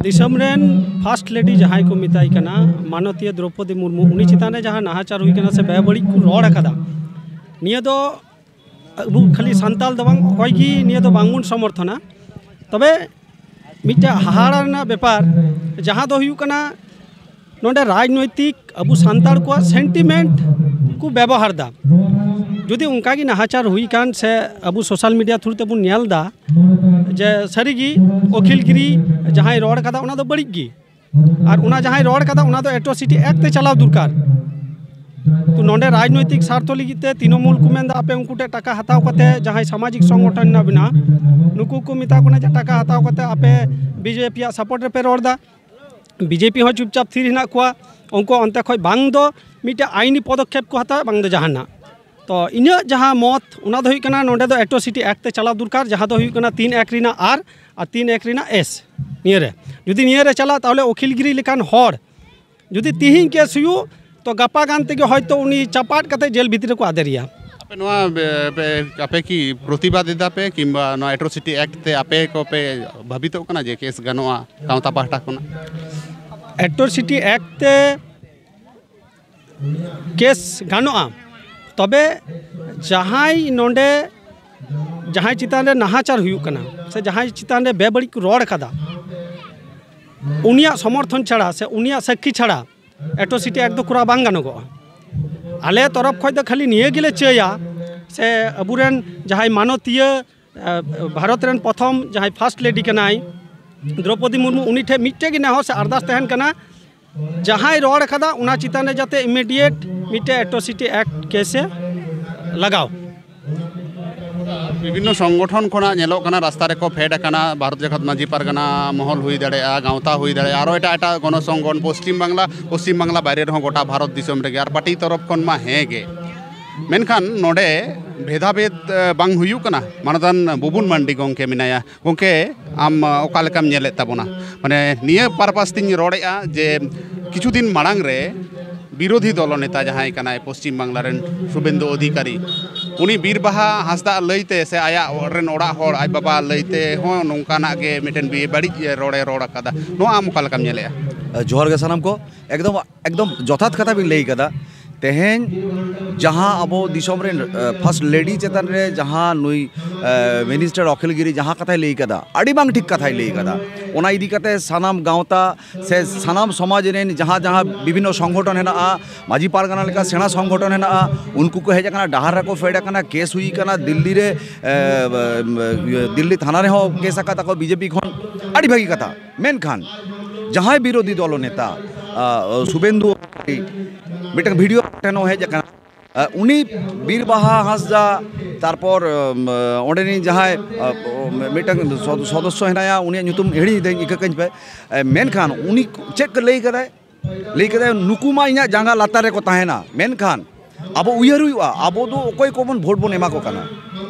ᱫᱤᱥᱚᱢ ᱨᱮᱱ ᱯᱷᱟᱥᱴ ᱞᱮᱰᱤ ᱡᱟᱦᱟᱸᱭ ᱠᱚ ᱢᱮᱛᱟᱭ ᱠᱟᱱᱟ, ᱢᱟᱱᱚᱛᱤᱭᱟᱹ ᱫᱨᱚᱯᱚᱫᱤ ᱢᱩᱨᱢᱩ, ᱩᱱᱤ ᱪᱮᱛᱟᱱ ᱨᱮ ᱡᱟᱦᱟᱸ ᱱᱟᱦᱟᱪᱟᱨ ᱦᱩᱭ ᱠᱟᱱᱟ ᱥᱮ ᱵᱮᱵᱟᱹᱲᱤᱡ ᱠᱚ ᱨᱚᱲ ᱟᱠᱟᱫᱟ, ᱱᱤᱭᱟᱹ ᱫᱚ ᱟᱵᱚ ᱠᱷᱟᱹᱞᱤ ᱥᱟᱱᱛᱟᱲ ᱫᱚ ᱵᱟᱝ, ᱚᱠᱚᱭ ᱜᱮ ᱱᱤᱭᱟᱹ ᱫᱚ ᱵᱟᱝᱵᱚᱱ ᱥᱚᱢᱚᱨᱛᱷᱚᱱᱟ᱾ ᱛᱚᱵᱮ ᱢᱤᱫᱴᱮᱡ ᱦᱟᱦᱟᱲᱟ ᱨᱮᱱᱟᱜ ᱵᱮᱯᱟᱨ, ᱡᱟᱦᱟᱸ ᱫᱚ ᱦᱩᱭᱩᱜ ᱠᱟᱱᱟ, ᱱᱚᱰᱮ ᱨᱟᱡᱽᱱᱳᱭᱛᱤᱠ ᱟᱵᱚ ᱥᱟᱱᱛᱟᱲ ᱠᱚᱣᱟᱜ ᱥᱮᱱᱴᱤᱢᱮᱱᱴ ᱠᱚ ᱵᱮᱵᱚᱦᱟᱨ ᱮᱫᱟ᱾ ᱡᱩᱫᱤ ᱚᱱᱠᱟ ᱜᱮ ᱱᱟᱦᱟᱪᱟᱨ ᱦᱩᱭ ᱠᱟᱱ ᱥᱮ ᱟᱵᱚ ᱥᱳᱥᱟᱞ ᱢᱤᱰᱤᱭᱟ ᱛᱷᱨᱩ ᱛᱮᱵᱚᱱ ᱧᱮᱞ ᱮᱫᱟ ᱡᱮ ᱥᱟᱹᱨᱤᱜᱮ ᱚᱠᱷᱤᱞ ᱜᱤᱨᱤ ᱡᱟᱦᱟᱸᱭ ᱨᱚᱲ ᱠᱟᱫᱟ, ᱚᱱᱟ ᱫᱚ ᱵᱟᱹᱲᱤᱡ ᱜᱮ, ᱟᱨ ᱚᱱᱟ ᱡᱟᱦᱟᱸᱭ ᱨᱚᱲ ᱠᱟᱫᱟ, ᱚᱱᱟ ᱫᱚ ᱮᱴᱨᱚᱥᱤᱴᱤ ᱮᱠᱴ ᱛᱮ ᱪᱟᱞᱟᱣ ᱫᱚᱨᱠᱟᱨ᱾ ᱛᱚ ᱱᱚᱰᱮ ᱨᱟᱡᱽᱱᱳᱭᱛᱤᱠ ᱥᱟᱨᱛᱷᱚ ᱞᱟᱹᱜᱤᱫ ᱛᱮ ᱛᱤᱱᱚᱢᱩᱞ ᱠᱚ ᱢᱮᱱᱫᱟ, ᱟᱯᱮ ᱩᱱᱠᱩ ᱴᱷᱮᱱ ᱴᱟᱠᱟ ᱦᱟᱛᱟᱣ ᱠᱟᱛᱮ ᱡᱟᱦᱟᱸᱭ ᱥᱟᱢᱟᱡᱤᱠ ᱥᱚᱝᱜᱚᱴᱷᱚᱱ ᱦᱮᱱᱟᱜ ᱵᱮᱱᱟ, ᱱᱩᱠᱩ ᱠᱚ ᱢᱮᱛᱟ ᱠᱚ ᱠᱟᱱᱟ ᱡᱮ ᱴᱟᱠᱟ ᱦᱟᱛᱟᱣ ᱠᱟᱛᱮ ᱟᱯᱮ ᱵᱤᱡᱮᱯᱤ ᱭᱟᱜ ᱥᱟᱯᱳᱨᱴ ᱨᱮᱯᱮ ᱨᱚᱲ ᱮᱫᱟ᱾ ᱵᱤᱡᱮᱯᱤ ᱦᱚᱸ ᱪᱩᱯᱪᱟᱯ ᱛᱷᱤᱨ ᱦᱮᱱᱟᱜ ᱠᱚᱣᱟ᱾ ᱩᱱᱠᱩ ᱚᱱᱛᱮ ᱠᱷᱚᱡ ᱵᱟᱝ ᱫᱚ ᱢᱤᱫᱴᱮᱱ ᱟᱭᱤᱱᱤ ᱯᱚᱫᱚᱠᱷᱮᱯ ᱠᱚ ᱦᱟᱛᱟᱣᱟ, ᱵᱟᱝ ᱫᱚ ᱡᱟᱦᱟᱱᱟᱜ᱾ ᱛᱚ ᱤᱧᱟᱹᱜ ᱡᱟᱦᱟᱸ ᱢᱚᱛ, ᱚᱱᱟ ᱫᱚ ᱦᱩᱭᱩᱜ ᱠᱟᱱᱟ, ᱱᱚᱰᱮ ᱫᱚ ᱮᱴᱨᱚᱥᱤᱴᱤ ᱮᱠᱴ ᱛᱮ ᱪᱟᱞᱟᱣ ᱫᱚᱨᱠᱟᱨ, ᱡᱟᱦᱟᱸ ᱫᱚ ᱦᱩᱭᱩᱜ ᱠᱟᱱᱟ ᱛᱤᱱ ᱮᱠ ᱨᱮᱱᱟᱜ ᱟᱨ, ᱟᱨ ᱛᱤᱱ ᱮᱠ ᱨᱮᱱᱟᱜ ᱮᱥ᱾ ᱱᱤᱭᱟᱹᱨᱮ ᱡᱩᱫᱤ ᱱᱤᱭᱟᱹᱨᱮ ᱪᱟᱞᱟᱜ, ᱛᱟᱦᱚᱞᱮ ᱚᱠᱷᱤᱞ ᱜᱤᱨᱤ ᱞᱮᱠᱟᱱ ᱦᱚᱲ ᱡᱩᱫᱤ ᱛᱤᱦᱤᱧ ᱠᱮᱥ ᱦᱩᱭᱩᱜ, ᱛᱚ ᱜᱟᱯᱟ ᱜᱟᱱ ᱛᱮᱜᱮ ᱦᱚᱭᱛᱳ ᱩᱱᱤ ᱪᱟᱯᱟᱫ ᱠᱟᱛᱮ ᱡᱮᱞ ᱵᱷᱤᱛᱨᱤ ᱨᱮᱠᱚ ᱟᱫᱮᱨᱮᱭᱟ᱾ ᱟᱯᱮ ᱱᱚᱣᱟ ᱵᱮ-, ᱵᱮ-, ᱟᱯᱮ ᱠᱤ ᱯᱨᱚᱛᱤᱵᱟᱫ ᱮᱫᱟ ᱯᱮ, ᱠᱤᱝᱵᱟ ᱱᱚᱣᱟ ᱮᱴᱨᱚᱥᱤᱴᱤ ᱮᱠᱴ ᱛᱮ ᱟᱯᱮ ᱠᱚᱯᱮ ᱵᱷᱟᱵᱤᱛᱚᱜ ᱠᱟᱱᱟ ᱡᱮ ᱠᱮᱥ ᱜᱟᱱᱚᱜᱼᱟ ᱜᱟᱶᱛᱟ ᱯᱟᱦᱴᱟ ᱠᱷᱚᱱᱟᱜ? ᱮᱴᱨᱚᱥᱤᱴᱤ ᱮᱠᱴ ᱛᱮ ᱠᱮᱥ ᱜᱟᱱᱚᱜᱼᱟ, ᱛᱚᱵᱮ ᱡᱟᱦᱟᱸᱭ ᱱᱚᱰᱮ, ᱡᱟᱦᱟᱸᱭ ᱪᱮᱛᱟᱱ ᱨᱮ ᱱᱟᱦᱟᱪᱟᱨ ᱦᱩᱭᱩᱜ ᱠᱟᱱᱟ ᱥᱮ ᱡᱟᱦᱟᱸᱭ ᱪᱮᱛᱟᱱ ᱨᱮ ᱵᱮᱵᱟᱹᱲᱤᱡ ᱠᱚ ᱨᱚᱲ ᱠᱟᱫᱟ, ᱩᱱᱤᱭᱟᱜ ᱥᱚᱢᱚᱨᱛᱷᱚᱱ ᱪᱷᱟᱲᱟ ᱥᱮ ᱩᱱᱤᱭᱟᱜ ᱥᱟᱹᱠᱷᱤ ᱪᱷᱟᱲᱟ ᱮᱴᱨᱚᱥᱤᱴᱤ ᱮᱠᱴ ᱫᱚ ᱠᱚᱨᱟᱣ ᱵᱟᱝ ᱜᱟᱱᱚᱜᱚᱜᱼᱟ᱾ ᱟᱞᱮ ᱛᱚᱨᱚᱯ ᱠᱷᱚᱱ ᱫᱚ ᱠᱷᱟᱹᱞᱤ ᱱᱤᱭᱟᱹ ᱜᱮᱞᱮ ᱪᱟᱹᱭᱟ ᱥᱮ ᱟᱵᱚᱨᱮᱱ ᱡᱟᱦᱟᱸᱭ ᱢᱟᱱᱚᱛᱤᱭᱟᱹ, ᱮ, ᱵᱷᱟᱨᱚᱛ ᱨᱮᱱ ᱯᱨᱚᱛᱷᱚᱢ ᱡᱟᱦᱟᱸᱭ ᱯᱷᱟᱨᱥᱴ ᱞᱮᱰᱤ ᱠᱟᱱᱟᱭ ᱫᱨᱚᱯᱚᱫᱤ ᱢᱩᱨᱢᱩ, ᱩᱱᱤ ᱴᱷᱮᱱ ᱢᱤᱫᱴᱮᱡ ᱜᱮ ᱱᱮᱦᱚᱨ ᱥᱮ ᱟᱨᱫᱟᱥ ᱛᱟᱦᱮᱱ ᱠᱟᱱᱟ, ᱡᱟᱦᱟᱸᱭ ᱨᱚᱲ ᱠᱟᱫᱟ ᱚᱱᱟ ᱪᱮᱛᱟᱱ ᱨᱮ ᱡᱟᱛᱮ ᱤᱢᱤᱰᱤᱭᱮᱴ ᱢᱤᱫᱴᱮᱡ ᱮᱴᱨᱚᱥᱤᱴᱤ ᱮᱠᱴ ᱠᱮᱥ ᱮ ᱞᱟᱜᱟᱣ᱾ ᱵᱤᱵᱷᱤᱱᱱᱚ ᱥᱚᱝᱜᱚᱴᱷᱚᱱ ᱠᱷᱚᱱᱟᱜ ᱧᱮᱞᱚᱜ ᱠᱟᱱᱟ, ᱨᱟᱥᱛᱟ ᱨᱮᱠᱚ ᱯᱷᱮᱰ ᱟᱠᱟᱱᱟ᱾ ᱵᱷᱟᱨᱚᱛ ᱡᱟᱠᱟᱛ ᱢᱟᱹᱡᱷᱤ ᱯᱟᱨᱜᱟᱱᱟ ᱢᱚᱦᱚᱞ ᱦᱩᱭ ᱫᱟᱲᱮᱭᱟᱜᱼᱟ, ᱜᱟᱶᱛᱟ ᱦᱩᱭ ᱫᱟᱲᱮᱭᱟᱜᱼᱟ, ᱟᱨᱚ ᱮᱴᱟᱜ ᱮᱴᱟᱜ ᱜᱚᱱᱚ ᱥᱚᱝᱜᱚᱱ, ᱯᱚᱥᱪᱤᱢ ᱵᱟᱝᱞᱟ, ᱯᱚᱥᱪᱤᱢ ᱵᱟᱝᱞᱟ ᱵᱟᱭᱨᱮ ᱨᱮᱦᱚᱸ ᱜᱚᱴᱟ ᱵᱷᱟᱨᱚᱛ ᱫᱤᱥᱚᱢ ᱨᱮᱜᱮ, ᱟᱨ ᱯᱟᱨᱴᱤ ᱛᱚᱨᱚᱯ ᱠᱷᱚᱱ ᱢᱟ ᱦᱮᱸ ᱜᱮ᱾ ᱢᱮᱱᱠᱷᱟᱱ ᱱᱚᱰᱮ ᱵᱷᱮᱫᱟᱵᱷᱮᱫ, ᱮ, ᱵᱟᱝ ᱦᱩᱭᱩᱜ ᱠᱟᱱᱟ? ᱢᱟᱱᱚᱛᱟᱱ ᱵᱩᱵᱩᱱ ᱢᱟᱱᱰᱤ ᱜᱚᱢᱠᱮ ᱢᱮᱱᱟᱭᱟ᱾ ᱜᱚᱢᱠᱮ, ᱟᱢ, ᱮ, ᱚᱠᱟ ᱞᱮᱠᱟᱢ ᱧᱮᱞᱮᱫ ᱛᱟᱵᱚᱱᱟ? ᱢᱟᱱᱮ, ᱱᱤᱭᱟᱹ ᱯᱟᱨᱯᱟᱥ ᱛᱤᱧ ᱨᱚᱲᱮᱫᱼᱟ ᱡᱮ ᱠᱤᱪᱷᱩ ᱫᱤᱱ ᱢᱟᱲᱟᱝ ᱨᱮ ᱵᱤᱨᱳᱫᱷᱤ ᱫᱚᱞ ᱱᱮᱛᱟ ᱡᱟᱦᱟᱸᱭ ᱠᱟᱱᱟᱭ ᱯᱚᱥᱪᱤᱢ ᱵᱟᱝᱞᱟ ᱨᱮᱱ ᱥᱩᱵᱮᱱᱫᱩ ᱚᱫᱷᱤᱠᱟᱨᱤ, ᱩᱱᱤ ᱵᱤᱨ ᱵᱟᱦᱟ ᱦᱟᱸᱥᱫᱟᱜ ᱞᱟᱹᱭᱛᱮ ᱥᱮ ᱟᱭᱟᱜ ᱚᱲᱟᱜ ᱨᱮᱱ ᱚᱲᱟᱜ ᱦᱚᱲ, ᱟᱡ ᱵᱟᱵᱟ ᱞᱟᱹᱭᱛᱮ ᱦᱚᱸ ᱱᱚᱝᱠᱟᱱᱟᱜ ᱜᱮ ᱢᱤᱫᱴᱮᱱ ᱵᱮ-, ᱵᱟᱹᱲᱤᱡ ᱨᱚᱲᱮ ᱨᱚᱲ ᱟᱠᱟᱫᱟ᱾ ᱱᱚᱣᱟ ᱟᱢ ᱚᱠᱟ ᱞᱮᱠᱟᱢ ᱧᱮᱞᱮᱫᱼᱟ? ᱡᱚᱦᱟᱨ ᱜᱮ ᱥᱟᱱᱟᱢ ᱠᱚ᱾ ᱮᱠᱫᱚᱢ, ᱮᱠᱫᱚᱢ ᱡᱚᱛᱷᱟᱛ ᱠᱟᱛᱷᱟ ᱵᱤᱱ ᱞᱟᱹᱭ ᱠᱟᱫᱟ᱾ ᱛᱮᱦᱮᱧ ᱡᱟᱦᱟᱸ ᱟᱵᱚ ᱫᱤᱥᱚᱢ ᱨᱮᱱ, ᱮ, ᱯᱷᱟᱨᱥᱴ ᱞᱮᱰᱤ ᱪᱮᱛᱟᱱ ᱨᱮ ᱡᱟᱦᱟᱸ ᱱᱩᱭ, ᱮ, ᱢᱤᱱᱤᱥᱴᱟᱨ ᱚᱠᱷᱤᱞ ᱜᱤᱨᱤ ᱡᱟᱦᱟᱸ ᱠᱟᱛᱷᱟᱭ ᱞᱟᱹᱭ ᱠᱟᱫᱟ, ᱟᱹᱰᱤ ᱵᱟᱝ ᱴᱷᱤᱠ ᱠᱟᱛᱷᱟᱭ ᱞᱟᱹᱭ ᱠᱟᱫᱟ᱾ ᱚᱱᱟ ᱤᱫᱤ ᱠᱟᱛᱮ ᱥᱟᱱᱟᱢ ᱜᱟᱶᱛᱟ ᱥᱮ ᱥᱟᱱᱟᱢ ᱥᱚᱢᱟᱡᱽ ᱨᱮᱱ ᱡᱟᱦᱟᱸ ᱡᱟᱦᱟᱸ ᱵᱤᱵᱷᱤᱱᱱᱚ ᱥᱚᱝᱜᱚᱴᱷᱚᱱ ᱦᱮᱱᱟᱜᱼᱟ, ᱢᱟᱹᱡᱷᱤ ᱯᱟᱨᱜᱟᱱᱟ ᱞᱮᱠᱟ ᱥᱮᱬᱟ ᱥᱚᱝᱜᱚᱴᱷᱚᱱ ᱦᱮᱱᱟᱜᱼᱟ, ᱩᱱᱠᱩ ᱠᱚ ᱦᱮᱡ ᱟᱠᱟᱱᱟ, ᱰᱟᱦᱟᱨ ᱨᱮᱠᱚ ᱯᱷᱮᱰ ᱟᱠᱟᱱᱟ, ᱠᱮᱥ ᱦᱩᱭ ᱟᱠᱟᱱᱟ ᱫᱤᱞᱞᱤ ᱨᱮ, ᱮ, ᱤᱭᱟᱹ, ᱫᱤᱞᱞᱤ ᱛᱷᱟᱱᱟ ᱨᱮᱦᱚᱸ ᱠᱮᱥ ᱟᱠᱟᱫᱟ ᱠᱚ ᱵᱤᱡᱮᱯᱤ ᱠᱷᱚᱱ᱾ ᱟᱹᱰᱤ ᱵᱷᱟᱹᱜᱤ ᱠᱟᱛᱷᱟ᱾ ᱢᱮᱱᱠᱷᱟᱱ ᱡᱟᱦᱟᱸᱭ ᱵᱤᱨᱳᱫᱷᱤ ᱫᱚᱞ ᱱᱮᱛᱟ, ᱟ, ᱥᱩᱵᱮᱱᱫᱩ ᱚᱫᱷᱤᱠᱟᱨᱤ ᱢᱤᱫᱴᱟᱝ ᱵᱷᱤᱰᱤᱭᱳ ᱴᱷᱮᱱ ᱦᱚᱸ ᱦᱮᱡ ᱟᱠᱟᱱᱟ, ᱟ, ᱩᱱᱤ ᱵᱤᱨ ᱵᱟᱦᱟ ᱦᱟᱸᱥᱫᱟ, ᱛᱟᱨᱯᱚᱨ, ᱟᱢ, ᱚᱸᱰᱮᱱᱤᱡ ᱡᱟᱦᱟᱸᱭ, ᱟ, ᱢᱤᱫᱴᱟᱝ ᱥᱚᱫ-, ᱥᱚᱫᱚᱥᱥᱚ ᱦᱮᱱᱟᱭᱟ, ᱩᱱᱤᱭᱟᱜ ᱧᱩᱛᱩᱢ ᱦᱤᱲᱤᱧ ᱫᱟᱹᱧ, ᱤᱠᱟᱹ ᱠᱟᱹᱧ ᱯᱮ᱾ ᱮ, ᱢᱮᱱᱠᱷᱟᱱ ᱩᱱᱤ ᱪᱮᱫ ᱠᱚ ᱞᱟᱹᱭ ᱠᱟᱫᱟᱭ? ᱞᱟᱹᱭ ᱠᱟᱫᱟᱭ, "ᱱᱩᱠᱩ ᱢᱟ ᱤᱧᱟᱹᱜ ᱡᱟᱸᱜᱟ ᱞᱟᱛᱟᱨ ᱨᱮᱠᱚ ᱛᱟᱦᱮᱱᱟ, ᱢᱮᱱᱠᱷᱟᱱ ᱟᱵᱚ ᱩᱭᱦᱟᱹᱨ ᱦᱩᱭᱩᱜᱼᱟ, ᱟᱵᱚ ᱫᱚ ᱚᱠᱚᱭ ᱠᱚᱵᱚᱱ ᱵᱷᱳᱴ ᱵᱚᱱ ᱮᱢᱟ ᱠᱚ ᱠᱟᱱᱟ?"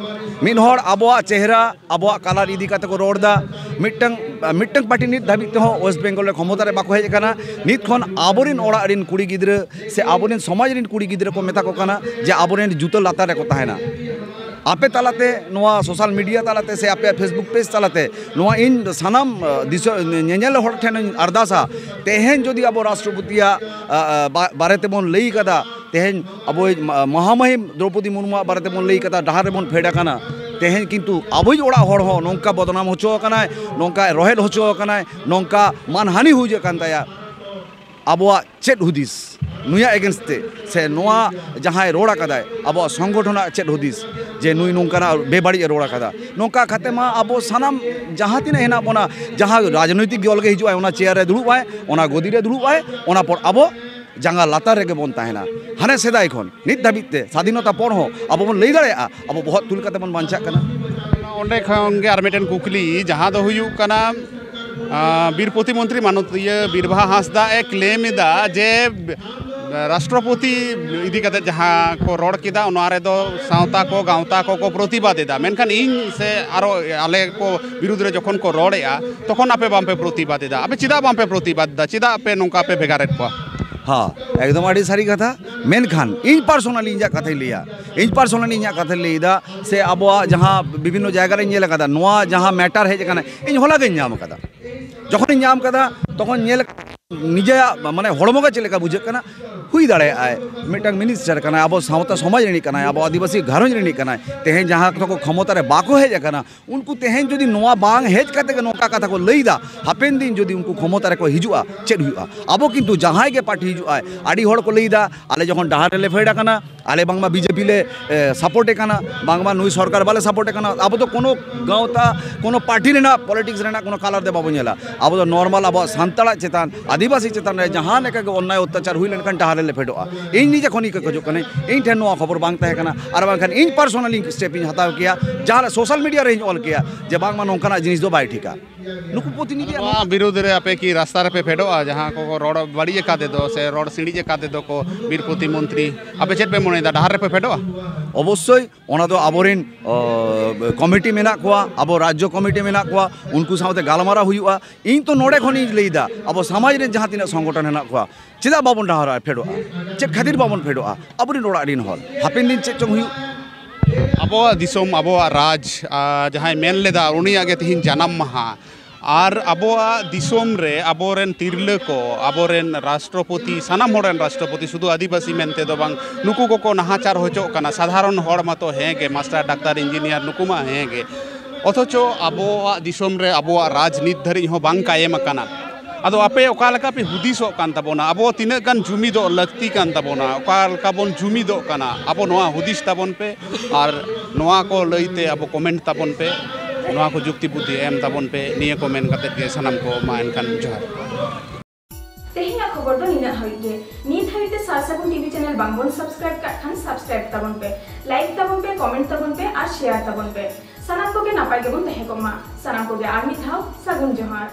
ᱢᱤᱫ ᱦᱚᱲ ᱟᱵᱚᱣᱟᱜ ᱪᱮᱦᱨᱟ, ᱟᱵᱚᱣᱟᱜ ᱠᱟᱞᱟᱨ ᱤᱫᱤ ᱠᱟᱛᱮ ᱠᱚ ᱨᱚᱲ ᱮᱫᱟ᱾ ᱢᱤᱫᱴᱟᱝ, ᱢᱤᱫᱴᱟᱝ ᱯᱟᱨᱴᱤ ᱱᱤᱛ ᱫᱷᱟᱹᱵᱤᱡ ᱛᱮᱦᱚᱸ ᱳᱭᱮᱥᱴ ᱵᱮᱝᱜᱚᱞ ᱨᱮ ᱠᱷᱚᱢᱚᱛᱟ ᱨᱮ ᱵᱟᱠᱚ ᱦᱮᱡ ᱟᱠᱟᱱᱟ᱾ ᱱᱤᱛ ᱠᱷᱚᱱ ᱟᱵᱚᱨᱮᱱ ᱚᱲᱟᱜ ᱨᱮᱱ ᱠᱩᱲᱤ ᱜᱤᱫᱽᱨᱟᱹ ᱥᱮ ᱟᱵᱚᱨᱮᱱ ᱥᱚᱢᱟᱡᱽ ᱨᱮᱱ ᱠᱩᱲᱤ ᱜᱤᱫᱽᱨᱟᱹ ᱠᱚ ᱢᱮᱛᱟ ᱠᱚ ᱠᱟᱱᱟ ᱡᱮ ᱟᱵᱚᱨᱮᱱ ᱡᱩᱛᱟᱹ ᱞᱟᱛᱟᱨ ᱨᱮᱠᱚ ᱛᱟᱦᱮᱱᱟ᱾ ᱟᱯᱮ ᱛᱟᱞᱟᱛᱮ ᱱᱚᱣᱟ ᱥᱳᱥᱟᱞ ᱢᱤᱰᱤᱭᱟ ᱛᱟᱞᱟᱛᱮ ᱥᱮ ᱟᱯᱮᱭᱟᱜ ᱯᱷᱮᱥᱵᱩᱠ ᱯᱮᱡᱽ ᱛᱟᱞᱟᱛᱮ ᱱᱚᱣᱟ ᱤᱧ ᱥᱟᱱᱟᱢ, ᱟ, ᱫᱤᱥᱚᱢ ᱧᱮᱧᱮᱞ ᱦᱚᱲ ᱴᱷᱮᱱ ᱤᱧ ᱟᱨᱫᱟᱥᱟ, ᱛᱮᱦᱮᱧ ᱡᱩᱫᱤ ᱟᱵᱚ ᱨᱟᱥᱴᱨᱚᱯᱚᱛᱤᱭᱟᱜ, ᱟ, ᱟ, ᱵᱟ-, ᱵᱟᱨᱮ ᱛᱮᱵᱚᱱ ᱞᱟᱹᱭ ᱠᱟᱫᱟ, ᱛᱮᱦᱮᱧ ᱟᱵᱚᱭᱤᱡ ᱢᱟ-, ᱢᱚᱦᱟᱢᱚᱦᱤᱢ ᱫᱨᱚᱣᱯᱚᱫᱤ ᱢᱩᱨᱢᱩᱣᱟᱜ ᱵᱟᱨᱮ ᱛᱮᱵᱚᱱ ᱞᱟᱹᱭ ᱠᱟᱫᱟ, ᱰᱟᱦᱟᱨ ᱨᱮᱵᱚᱱ ᱯᱷᱮᱰ ᱟᱠᱟᱱᱟ, ᱛᱮᱦᱮᱧ ᱠᱤᱱᱛᱩ ᱟᱵᱚᱭᱤᱡ ᱚᱲᱟᱜ ᱦᱚᱲ ᱦᱚᱸ ᱱᱚᱝᱠᱟ ᱵᱚᱫᱱᱟᱢ ᱦᱚᱪᱚ ᱟᱠᱟᱱᱟᱭ, ᱱᱚᱝᱠᱟ ᱨᱚᱦᱮᱫ ᱦᱚᱪᱚ ᱟᱠᱟᱱᱟᱭ, ᱱᱚᱝᱠᱟ ᱢᱟᱱᱦᱟᱱᱤ ᱦᱩᱭ ᱟᱠᱟᱱ ᱛᱟᱭᱟ᱾ ᱟᱵᱚᱣᱟᱜ ᱪᱮᱫ ᱦᱩᱫᱤᱥ ᱱᱩᱭᱟᱜ against ᱛᱮ, ᱥᱮ ᱱᱚᱣᱟ ᱡᱟᱦᱟᱸᱭ ᱨᱚᱲ ᱟᱠᱟᱫᱟᱭ, ᱟᱵᱚᱣᱟᱜ ᱥᱚᱝᱜᱚᱴᱷᱚᱱᱟᱜ ᱪᱮᱫ ᱦᱩᱫᱤᱥ ᱡᱮ ᱱᱩᱭ ᱱᱚᱝᱠᱟᱱᱟᱜ ᱵᱮᱵᱟᱹᱲᱤᱡ ᱮ ᱨᱚᱲ ᱟᱠᱟᱫᱟ? ᱱᱚᱝᱠᱟ ᱠᱟᱛᱮ ᱢᱟ ᱟᱵᱚ ᱥᱟᱱᱟᱢ ᱡᱟᱦᱟᱸ ᱛᱤᱱᱟᱹᱜ ᱦᱮᱱᱟᱜ ᱵᱚᱱᱟ, ᱡᱟᱦᱟᱸ ᱨᱟᱡᱽᱱᱳᱭᱛᱤᱠ ᱫᱚᱞ ᱜᱮ ᱦᱤᱡᱩᱜ ᱟᱭ, ᱚᱱᱟ ᱪᱮᱭᱟᱨ ᱨᱮ ᱫᱩᱲᱩᱵ ᱟᱭ, ᱚᱱᱟ ᱜᱚᱫᱤ ᱨᱮ ᱫᱩᱲᱩᱵ ᱟᱭ, ᱚᱱᱟ ᱯᱚᱨ ᱟᱵᱚ ᱡᱟᱸᱜᱟ ᱞᱟᱛᱟᱨ ᱨᱮᱜᱮ ᱵᱚᱱ ᱛᱟᱦᱮᱱᱟ᱾ ᱦᱟᱱᱮ ᱥᱮᱫᱟᱭ ᱠᱷᱚᱱ ᱱᱤᱛ ᱫᱷᱟᱹᱵᱤᱡ ᱛᱮ ᱥᱟᱫᱷᱤᱱᱚᱛᱟ ᱯᱚᱨ ᱦᱚᱸ ᱟᱵᱚ ᱵᱚᱱ ᱞᱟᱹᱭ ᱫᱟᱲᱮᱭᱟᱜᱼᱟ, ᱟᱵᱚ ᱵᱚᱦᱚᱜ ᱛᱩᱞ ᱠᱟᱛᱮ ᱵᱚᱱ ᱵᱟᱧᱪᱟᱜ ᱠᱟᱱᱟ᱾ ᱚᱸᱰᱮ ᱠᱷᱚᱱ ᱜᱮ ᱟᱨ ᱢᱤᱫᱴᱮᱱ ᱠᱩᱠᱞᱤ, ᱡᱟᱦᱟᱸ ᱫᱚ ᱦᱩᱭᱩᱜ ᱠᱟᱱᱟ, ᱟᱸ, ᱵᱤᱨ ᱯᱨᱚᱛᱤᱢᱚᱱᱛᱨᱤ ᱢᱟᱱᱚᱛᱤᱭᱟᱹ ᱵᱤᱨᱵᱟᱦᱟ ᱦᱟᱸᱥᱫᱟ ᱮ claim ᱮᱫᱟ ᱡᱮ ᱨᱟᱥᱴᱨᱚᱯᱚᱛᱤ ᱤᱫᱤ ᱠᱟᱛᱮ ᱡᱟᱦᱟᱸ ᱠᱚ ᱨᱚᱲ ᱠᱮᱫᱟ, ᱚᱱᱟ ᱨᱮᱫᱚ ᱥᱟᱶᱛᱟ ᱠᱚ, ᱜᱟᱶᱛᱟ ᱠᱚᱠᱚ ᱯᱨᱚᱛᱤᱵᱟᱫ ᱮᱫᱟ, ᱢᱮᱱᱠᱷᱟᱱ ᱤᱧ ᱥᱮ ᱟᱨᱚ ᱟᱞᱮ ᱠᱚ ᱵᱤᱨᱩᱫᱽ ᱨᱮ ᱡᱚᱠᱷᱚᱱ ᱠᱚ ᱨᱚᱲᱮᱫᱼᱟ, ᱛᱚᱠᱷᱚᱱ ᱟᱯᱮ ᱵᱟᱝᱯᱮ ᱯᱨᱚᱛᱤᱵᱟᱫ ᱮᱫᱟ᱾ ᱟᱯᱮ ᱪᱮᱫᱟᱜ ᱵᱟᱝᱯᱮ ᱯᱨᱚᱛᱤᱵᱟᱫ ᱮᱫᱟ? ᱪᱮᱫᱟᱜ ᱯᱮ ᱱᱚᱝᱠᱟ ᱯᱮ ᱵᱷᱮᱜᱟᱨᱮᱫ ᱠᱚᱣᱟ? ᱦᱮᱸ, ᱮᱠᱫᱚᱢ ᱟᱹᱰᱤ ᱥᱟᱹᱨᱤ ᱠᱟᱛᱷᱟ᱾ ᱢᱮᱱᱠᱷᱟᱱ ᱤᱧ personally ᱤᱧᱟᱹᱜ ᱠᱟᱛᱷᱟᱧ ᱞᱟᱹᱭᱟ, ᱤᱧ personally ᱤᱧᱟᱹᱜ ᱠᱟᱛᱷᱟᱧ ᱞᱟᱹᱭᱫᱟ, ᱥᱮ ᱟᱵᱚᱣᱟᱜ ᱡᱟᱦᱟᱸ ᱵᱤᱵᱷᱤᱱᱱᱚ ᱡᱟᱭᱜᱟ ᱨᱤᱧ ᱧᱮᱞ ᱟᱠᱟᱫᱟ, ᱱᱚᱣᱟ ᱡᱟᱦᱟᱸ matter ᱦᱮᱡ ᱟᱠᱟᱱᱟ, ᱤᱧ ᱦᱚᱞᱟ ᱜᱤᱧ ᱧᱟᱢ ᱟᱠᱟᱫᱟ᱾ ᱡᱚᱠᱷᱚᱱᱤᱧ ᱧᱟᱢ ᱠᱟᱫᱟ, ᱛᱚᱠᱷᱚᱱ ᱧᱮᱞ ᱱᱤᱡᱮᱭᱟᱜ ᱢᱟᱱᱮ ᱦᱚᱲᱢᱚ ᱜᱮ ᱪᱮᱫ ᱞᱮᱠᱟ ᱵᱩᱡᱷᱟᱹᱜ ᱠᱟᱱᱟ᱾ ᱦᱩᱭ ᱫᱟᱲᱮᱭᱟᱜᱼᱟᱭ, ᱢᱤᱫᱴᱟᱝ minister ᱠᱟᱱᱟᱭ, ᱟᱵᱚ ᱥᱟᱶᱛᱟ ᱥᱚᱢᱟᱡᱽ ᱨᱤᱱᱤᱡ ᱠᱟᱱᱟᱭ, ᱟᱵᱚ ᱟᱹᱫᱤᱵᱟᱹᱥᱤ ᱜᱷᱟᱨᱚᱸᱡᱽ ᱨᱤᱱᱤᱡ ᱠᱟᱱᱟᱭ᱾ ᱛᱮᱦᱮᱧ ᱡᱟᱦᱟᱸ ᱠᱚ ᱠᱷᱚᱢᱚᱛᱟ ᱨᱮ ᱵᱟᱠᱚ ᱦᱮᱡ ᱟᱠᱟᱱᱟ, ᱩᱱᱠᱩ ᱛᱮᱦᱮᱧ ᱡᱩᱫᱤ ᱱᱚᱣᱟ ᱵᱟᱝ ᱦᱮᱡ ᱠᱟᱛᱮ ᱜᱮ ᱱᱚᱝᱠᱟ ᱠᱟᱛᱷᱟ ᱠᱚ ᱞᱟᱹᱭᱫᱟ, ᱦᱟᱯᱮᱱ ᱫᱤᱱ ᱡᱩᱫᱤ ᱩᱱᱠᱩ ᱠᱷᱚᱢᱚᱛᱟ ᱨᱮᱠᱚ ᱦᱤᱡᱩᱜᱼᱟ, ᱪᱮᱫ ᱦᱩᱭᱩᱜᱼᱟ? ᱟᱵᱚ ᱠᱤᱱᱛᱩ ᱡᱟᱦᱟᱸᱭ ᱜᱮ party ᱦᱤᱡᱩᱜᱼᱟᱭ, ᱟᱹᱰᱤ ᱦᱚᱲ ᱠᱚ ᱞᱟᱹᱭᱫᱟ, ᱟᱞᱮ ᱡᱚᱠᱷᱚᱱ ᱰᱟᱦᱟᱨ ᱨᱮᱞᱮ ᱯᱷᱮᱰ ᱟᱠᱟᱱᱟ, ᱟᱞᱮ ᱵᱟᱝᱢᱟ BJP ᱞᱮ, ᱮ, support ᱮ ᱠᱟᱱᱟ, ᱵᱟᱝᱢᱟ ᱱᱩᱭ ᱥᱚᱨᱠᱟᱨ ᱵᱟᱞᱮ support ᱮ ᱠᱟᱱᱟ᱾ ᱟᱵᱚ ᱫᱚ ᱠᱳᱱᱳ ᱜᱟᱶᱛᱟ, ᱠᱳᱱᱳ party ᱨᱮᱱᱟᱜ, politics ᱨᱮᱱᱟᱜ ᱠᱳᱱᱳ colour ᱫᱚ ᱵᱟᱵᱚ ᱧᱮᱞᱟ᱾ ᱟᱵᱚ ᱫᱚ normal ᱟᱵᱚᱣᱟᱜ ᱥᱟᱱᱛᱟᱲᱟᱜ ᱪᱮᱛᱟᱱ, ᱟᱹᱫᱤᱵᱟᱹᱥᱤ ᱪᱮᱛᱟᱱ ᱨᱮ ᱡᱟᱦᱟᱸ ᱞᱮᱠᱟ ᱜᱮ ᱚᱱᱱᱟᱭ ᱚᱛᱛᱟᱪᱟᱨ ᱦᱩᱭ ᱞᱮᱱᱠᱷᱟᱱ ᱰᱟᱦᱟᱨ ᱨᱮᱞᱮ ᱯᱷᱮᱰᱚᱜᱼᱟ᱾ ᱤᱧ ᱱᱤᱡᱮ ᱠᱷᱚᱱ ᱤᱠᱟᱹ ᱠᱷᱚᱡᱚᱜ ᱠᱟᱹᱱᱟᱹᱧ, ᱤᱧ ᱴᱷᱮᱱ ᱱᱚᱣᱟ ᱠᱷᱚᱵᱚᱨ ᱵᱟᱝ ᱛᱟᱦᱮᱸ ᱠᱟᱱᱟ, ᱟᱨ ᱵᱟᱝᱠᱷᱟᱱ ᱤᱧ personally step ᱤᱧ ᱦᱟᱛᱟᱣ ᱠᱮᱭᱟ, ᱡᱟᱦᱟᱸ ᱨᱮ social media ᱨᱮᱧ ᱚᱞ ᱠᱮᱭᱟ ᱡᱮ ᱵᱟᱝᱢᱟ ᱱᱚᱝᱠᱟᱱᱟᱜ ᱡᱤᱱᱤᱥ ᱫᱚ ᱵᱟᱭ ᱴᱷᱤᱠᱟ᱾ ᱱᱩᱠᱩ ᱯᱨᱚᱛᱤᱱᱤᱫᱷᱤᱭᱟᱜ ᱱᱚᱣᱟ ᱵᱤᱨᱩᱫᱽ ᱨᱮ ᱟᱯᱮ ᱠᱤ ᱨᱟᱥᱛᱟ ᱨᱮᱯᱮ ᱯᱷᱮᱰᱚᱜᱼᱟ? ᱡᱟᱦᱟᱸ ᱠᱚᱠᱚ ᱨᱚᱲ ᱵᱟᱹᱲᱤᱡ ᱟᱠᱟᱫᱮ ᱫᱚ ᱥᱮ ᱨᱚᱲ ᱥᱤᱬᱤᱡ ᱟᱠᱟᱫᱮ ᱫᱚ ᱠᱚ ᱵᱤᱨ ᱯᱨᱚᱛᱤᱢᱚᱱᱛᱨᱤ, ᱟᱯᱮ ᱪᱮᱫ ᱯᱮ ᱢᱚᱱᱮᱭᱮᱫᱟ, ᱰᱟᱦᱟᱨ ᱨᱮᱯᱮ ᱯᱷᱮᱰᱚᱜᱼᱟ? ᱚᱵᱚᱥᱥᱳᱭ ᱚᱱᱟ ᱫᱚ ᱟᱵᱚᱨᱮᱱ, ᱚ, ᱠᱚᱢᱤᱴᱤ ᱢᱮᱱᱟᱜ ᱠᱚᱣᱟ, ᱟᱵᱚ ᱨᱟᱡᱽᱡᱚ ᱠᱚᱢᱤᱴᱤ ᱢᱮᱱᱟᱜ ᱠᱚᱣᱟ, ᱩᱱᱠᱩ ᱥᱟᱶᱛᱮ ᱜᱟᱞᱢᱟᱨᱟᱣ ᱦᱩᱭᱩᱜᱼᱟ᱾ ᱤᱧ ᱛᱚ ᱱᱚᱰᱮ ᱠᱷᱚᱱᱤᱧ ᱞᱟᱹᱭᱫᱟ, ᱟᱵᱚ ᱥᱚᱢᱟᱡᱽ ᱨᱮᱱ ᱡᱟᱦᱟᱸ ᱛᱤᱱᱟᱹᱜ ᱥᱚᱝᱜᱚᱴᱷᱚᱱ ᱦᱮᱱᱟᱜ ᱠᱚᱣᱟ, ᱪᱮᱫᱟᱜ ᱵᱟᱵᱚᱱ ᱰᱟᱦᱟᱨ ᱨᱮ ᱯᱷᱮᱰᱚᱜᱼᱟ? ᱪᱮᱫ ᱠᱷᱟᱹᱛᱤᱨ ᱵᱟᱵᱚᱱ ᱯᱷᱮᱰᱚᱜᱼᱟ? ᱟᱵᱚᱨᱮᱱ ᱚᱲᱟᱜ ᱨᱮᱱ ᱦᱚᱲ, ᱦᱟᱯᱮᱱ ᱫᱤᱱ ᱪᱮᱫ ᱪᱚᱝ ᱦᱩᱭᱩᱜ᱾ ᱟᱵᱚᱣᱟᱜ ᱫᱤᱥᱚᱢ, ᱟᱵᱚᱣᱟᱜ ᱨᱟᱡᱽ, ᱟᱨ ᱡᱟᱦᱟᱸᱭ ᱢᱮᱱ ᱞᱮᱫᱟ ᱩᱱᱤᱭᱟᱜ ᱜᱮ ᱛᱮᱦᱮᱧ ᱡᱟᱱᱟᱢ ᱢᱟᱦᱟ, ᱟᱨ ᱟᱵᱚᱣᱟᱜ ᱫᱤᱥᱚᱢ ᱨᱮ ᱟᱵᱚᱨᱮᱱ ᱛᱤᱨᱞᱟᱹ ᱠᱚ, ᱟᱵᱚᱨᱮᱱ ᱨᱟᱥᱴᱨᱚᱯᱚᱛᱤ, ᱥᱟᱱᱟᱢ ᱦᱚᱲ ᱨᱮᱱ ᱨᱟᱥᱴᱨᱚᱯᱚᱛᱤ, ᱥᱩᱫᱷᱩ ᱟᱹᱫᱤᱵᱟᱹᱥᱤ ᱢᱮᱱᱛᱮ ᱫᱚ ᱵᱟᱝ, ᱱᱩᱠᱩ ᱠᱚᱠᱚ ᱱᱟᱦᱟᱪᱟᱨ ᱦᱚᱪᱚᱜ ᱠᱟᱱᱟ᱾ ᱥᱟᱫᱷᱟᱨᱚᱱ ᱦᱚᱲ ᱢᱟᱛᱚ ᱦᱮᱸ ᱜᱮ, ᱢᱟᱥᱴᱟᱨ, ᱰᱟᱠᱛᱟᱨ, ᱤᱧᱡᱤᱱᱤᱭᱟᱨ, ᱱᱩᱠᱩ ᱢᱟ ᱦᱮᱸ ᱜᱮ, ᱚᱛᱷᱚᱪᱚ ᱟᱵᱚᱣᱟᱜ ᱫᱤᱥᱚᱢ ᱨᱮ ᱟᱵᱚᱣᱟᱜ ᱨᱟᱡᱽ ᱱᱤᱛ ᱫᱷᱟᱹᱨᱤᱡ ᱦᱚᱸ ᱵᱟᱝ ᱠᱟᱭᱮᱢ ᱟᱠᱟᱱᱟ᱾ ᱟᱫᱚ ᱟᱯᱮ ᱚᱠᱟ ᱞᱮᱠᱟ ᱯᱮ ᱦᱩᱫᱤᱥᱚᱜ ᱠᱟᱱ ᱛᱟᱵᱚᱱᱟ? ᱟᱵᱚ ᱛᱤᱱᱟᱹᱜ ᱜᱟᱱ ᱡᱩᱢᱤᱫᱚᱜ ᱞᱟᱹᱠᱛᱤ ᱠᱟᱱ ᱛᱟᱵᱚᱱᱟ? ᱚᱠᱟ ᱞᱮᱠᱟ ᱵᱚᱱ ᱡᱩᱢᱤᱫᱚᱜ ᱠᱟᱱᱟ? ᱟᱵᱚ ᱱᱚᱣᱟ ᱦᱩᱫᱤᱥ ᱛᱟᱵᱚᱱ ᱯᱮ ᱟᱨ ᱱᱚᱣᱟ ᱠᱚ ᱞᱟᱹᱭᱛᱮ ᱟᱵᱚ ᱠᱚᱢᱮᱱᱴ ᱛᱟᱵᱚᱱ ᱯᱮ, ᱱᱚᱣᱟ ᱠᱚ ᱡᱩᱠᱛᱤ ᱵᱩᱫᱽᱫᱷᱤ ᱮᱢ ᱛᱟᱵᱚᱱ ᱯᱮ᱾ ᱱᱤᱭᱟᱹ ᱠᱚ ᱢᱮᱱ ᱠᱟᱛᱮᱫ ᱜᱮ ᱥᱟᱱᱟᱢ ᱠᱚ ᱢᱟ ᱮᱱᱠᱷᱟᱱ ᱡᱚᱦᱟᱨ᱾ ᱛᱮᱦᱮᱧᱟᱜ ᱠᱷᱚᱵᱚᱨ ᱫᱚ ᱱᱤᱱᱟᱹᱜ ᱦᱟᱹᱵᱤᱡ ᱜᱮ᱾ ᱱᱤᱛ ᱦᱟᱹᱵᱤᱡ ᱛᱮ ᱥᱟᱨ ᱥᱟᱹᱜᱩᱱ ᱴᱤᱵᱷᱤ ᱪᱮᱱᱮᱞ ᱵᱟᱝᱵᱚᱱ ᱥᱟᱵᱥᱠᱨᱟᱭᱤᱵ ᱠᱟᱜ ᱠᱷᱟᱱ ᱥᱟᱵᱥᱠᱨᱟᱭᱤᱵ ᱛᱟᱵᱚᱱ ᱯᱮ, ᱞᱟᱭᱤᱠ ᱛᱟᱵᱚᱱ ᱯᱮ, ᱠᱚᱢᱮᱱᱴ ᱛᱟᱵᱚᱱ ᱯᱮ ᱟᱨ ᱥᱮᱭᱟᱨ ᱛᱟᱵᱚᱱ ᱯᱮ᱾ ᱥᱟᱱᱟᱢ ᱠᱚᱜᱮ ᱱᱟᱯᱟᱭ ᱜᱮᱵᱚᱱ ᱛᱟᱦᱮᱸ ᱠᱚᱜ ᱢᱟ᱾ ᱥᱟᱱᱟᱢ ᱠᱚᱜᱮ ᱟᱨ ᱢᱤᱫ ᱫᱷᱟᱣ ᱥᱟᱹᱜᱩᱱ ᱡᱚᱦᱟᱨ᱾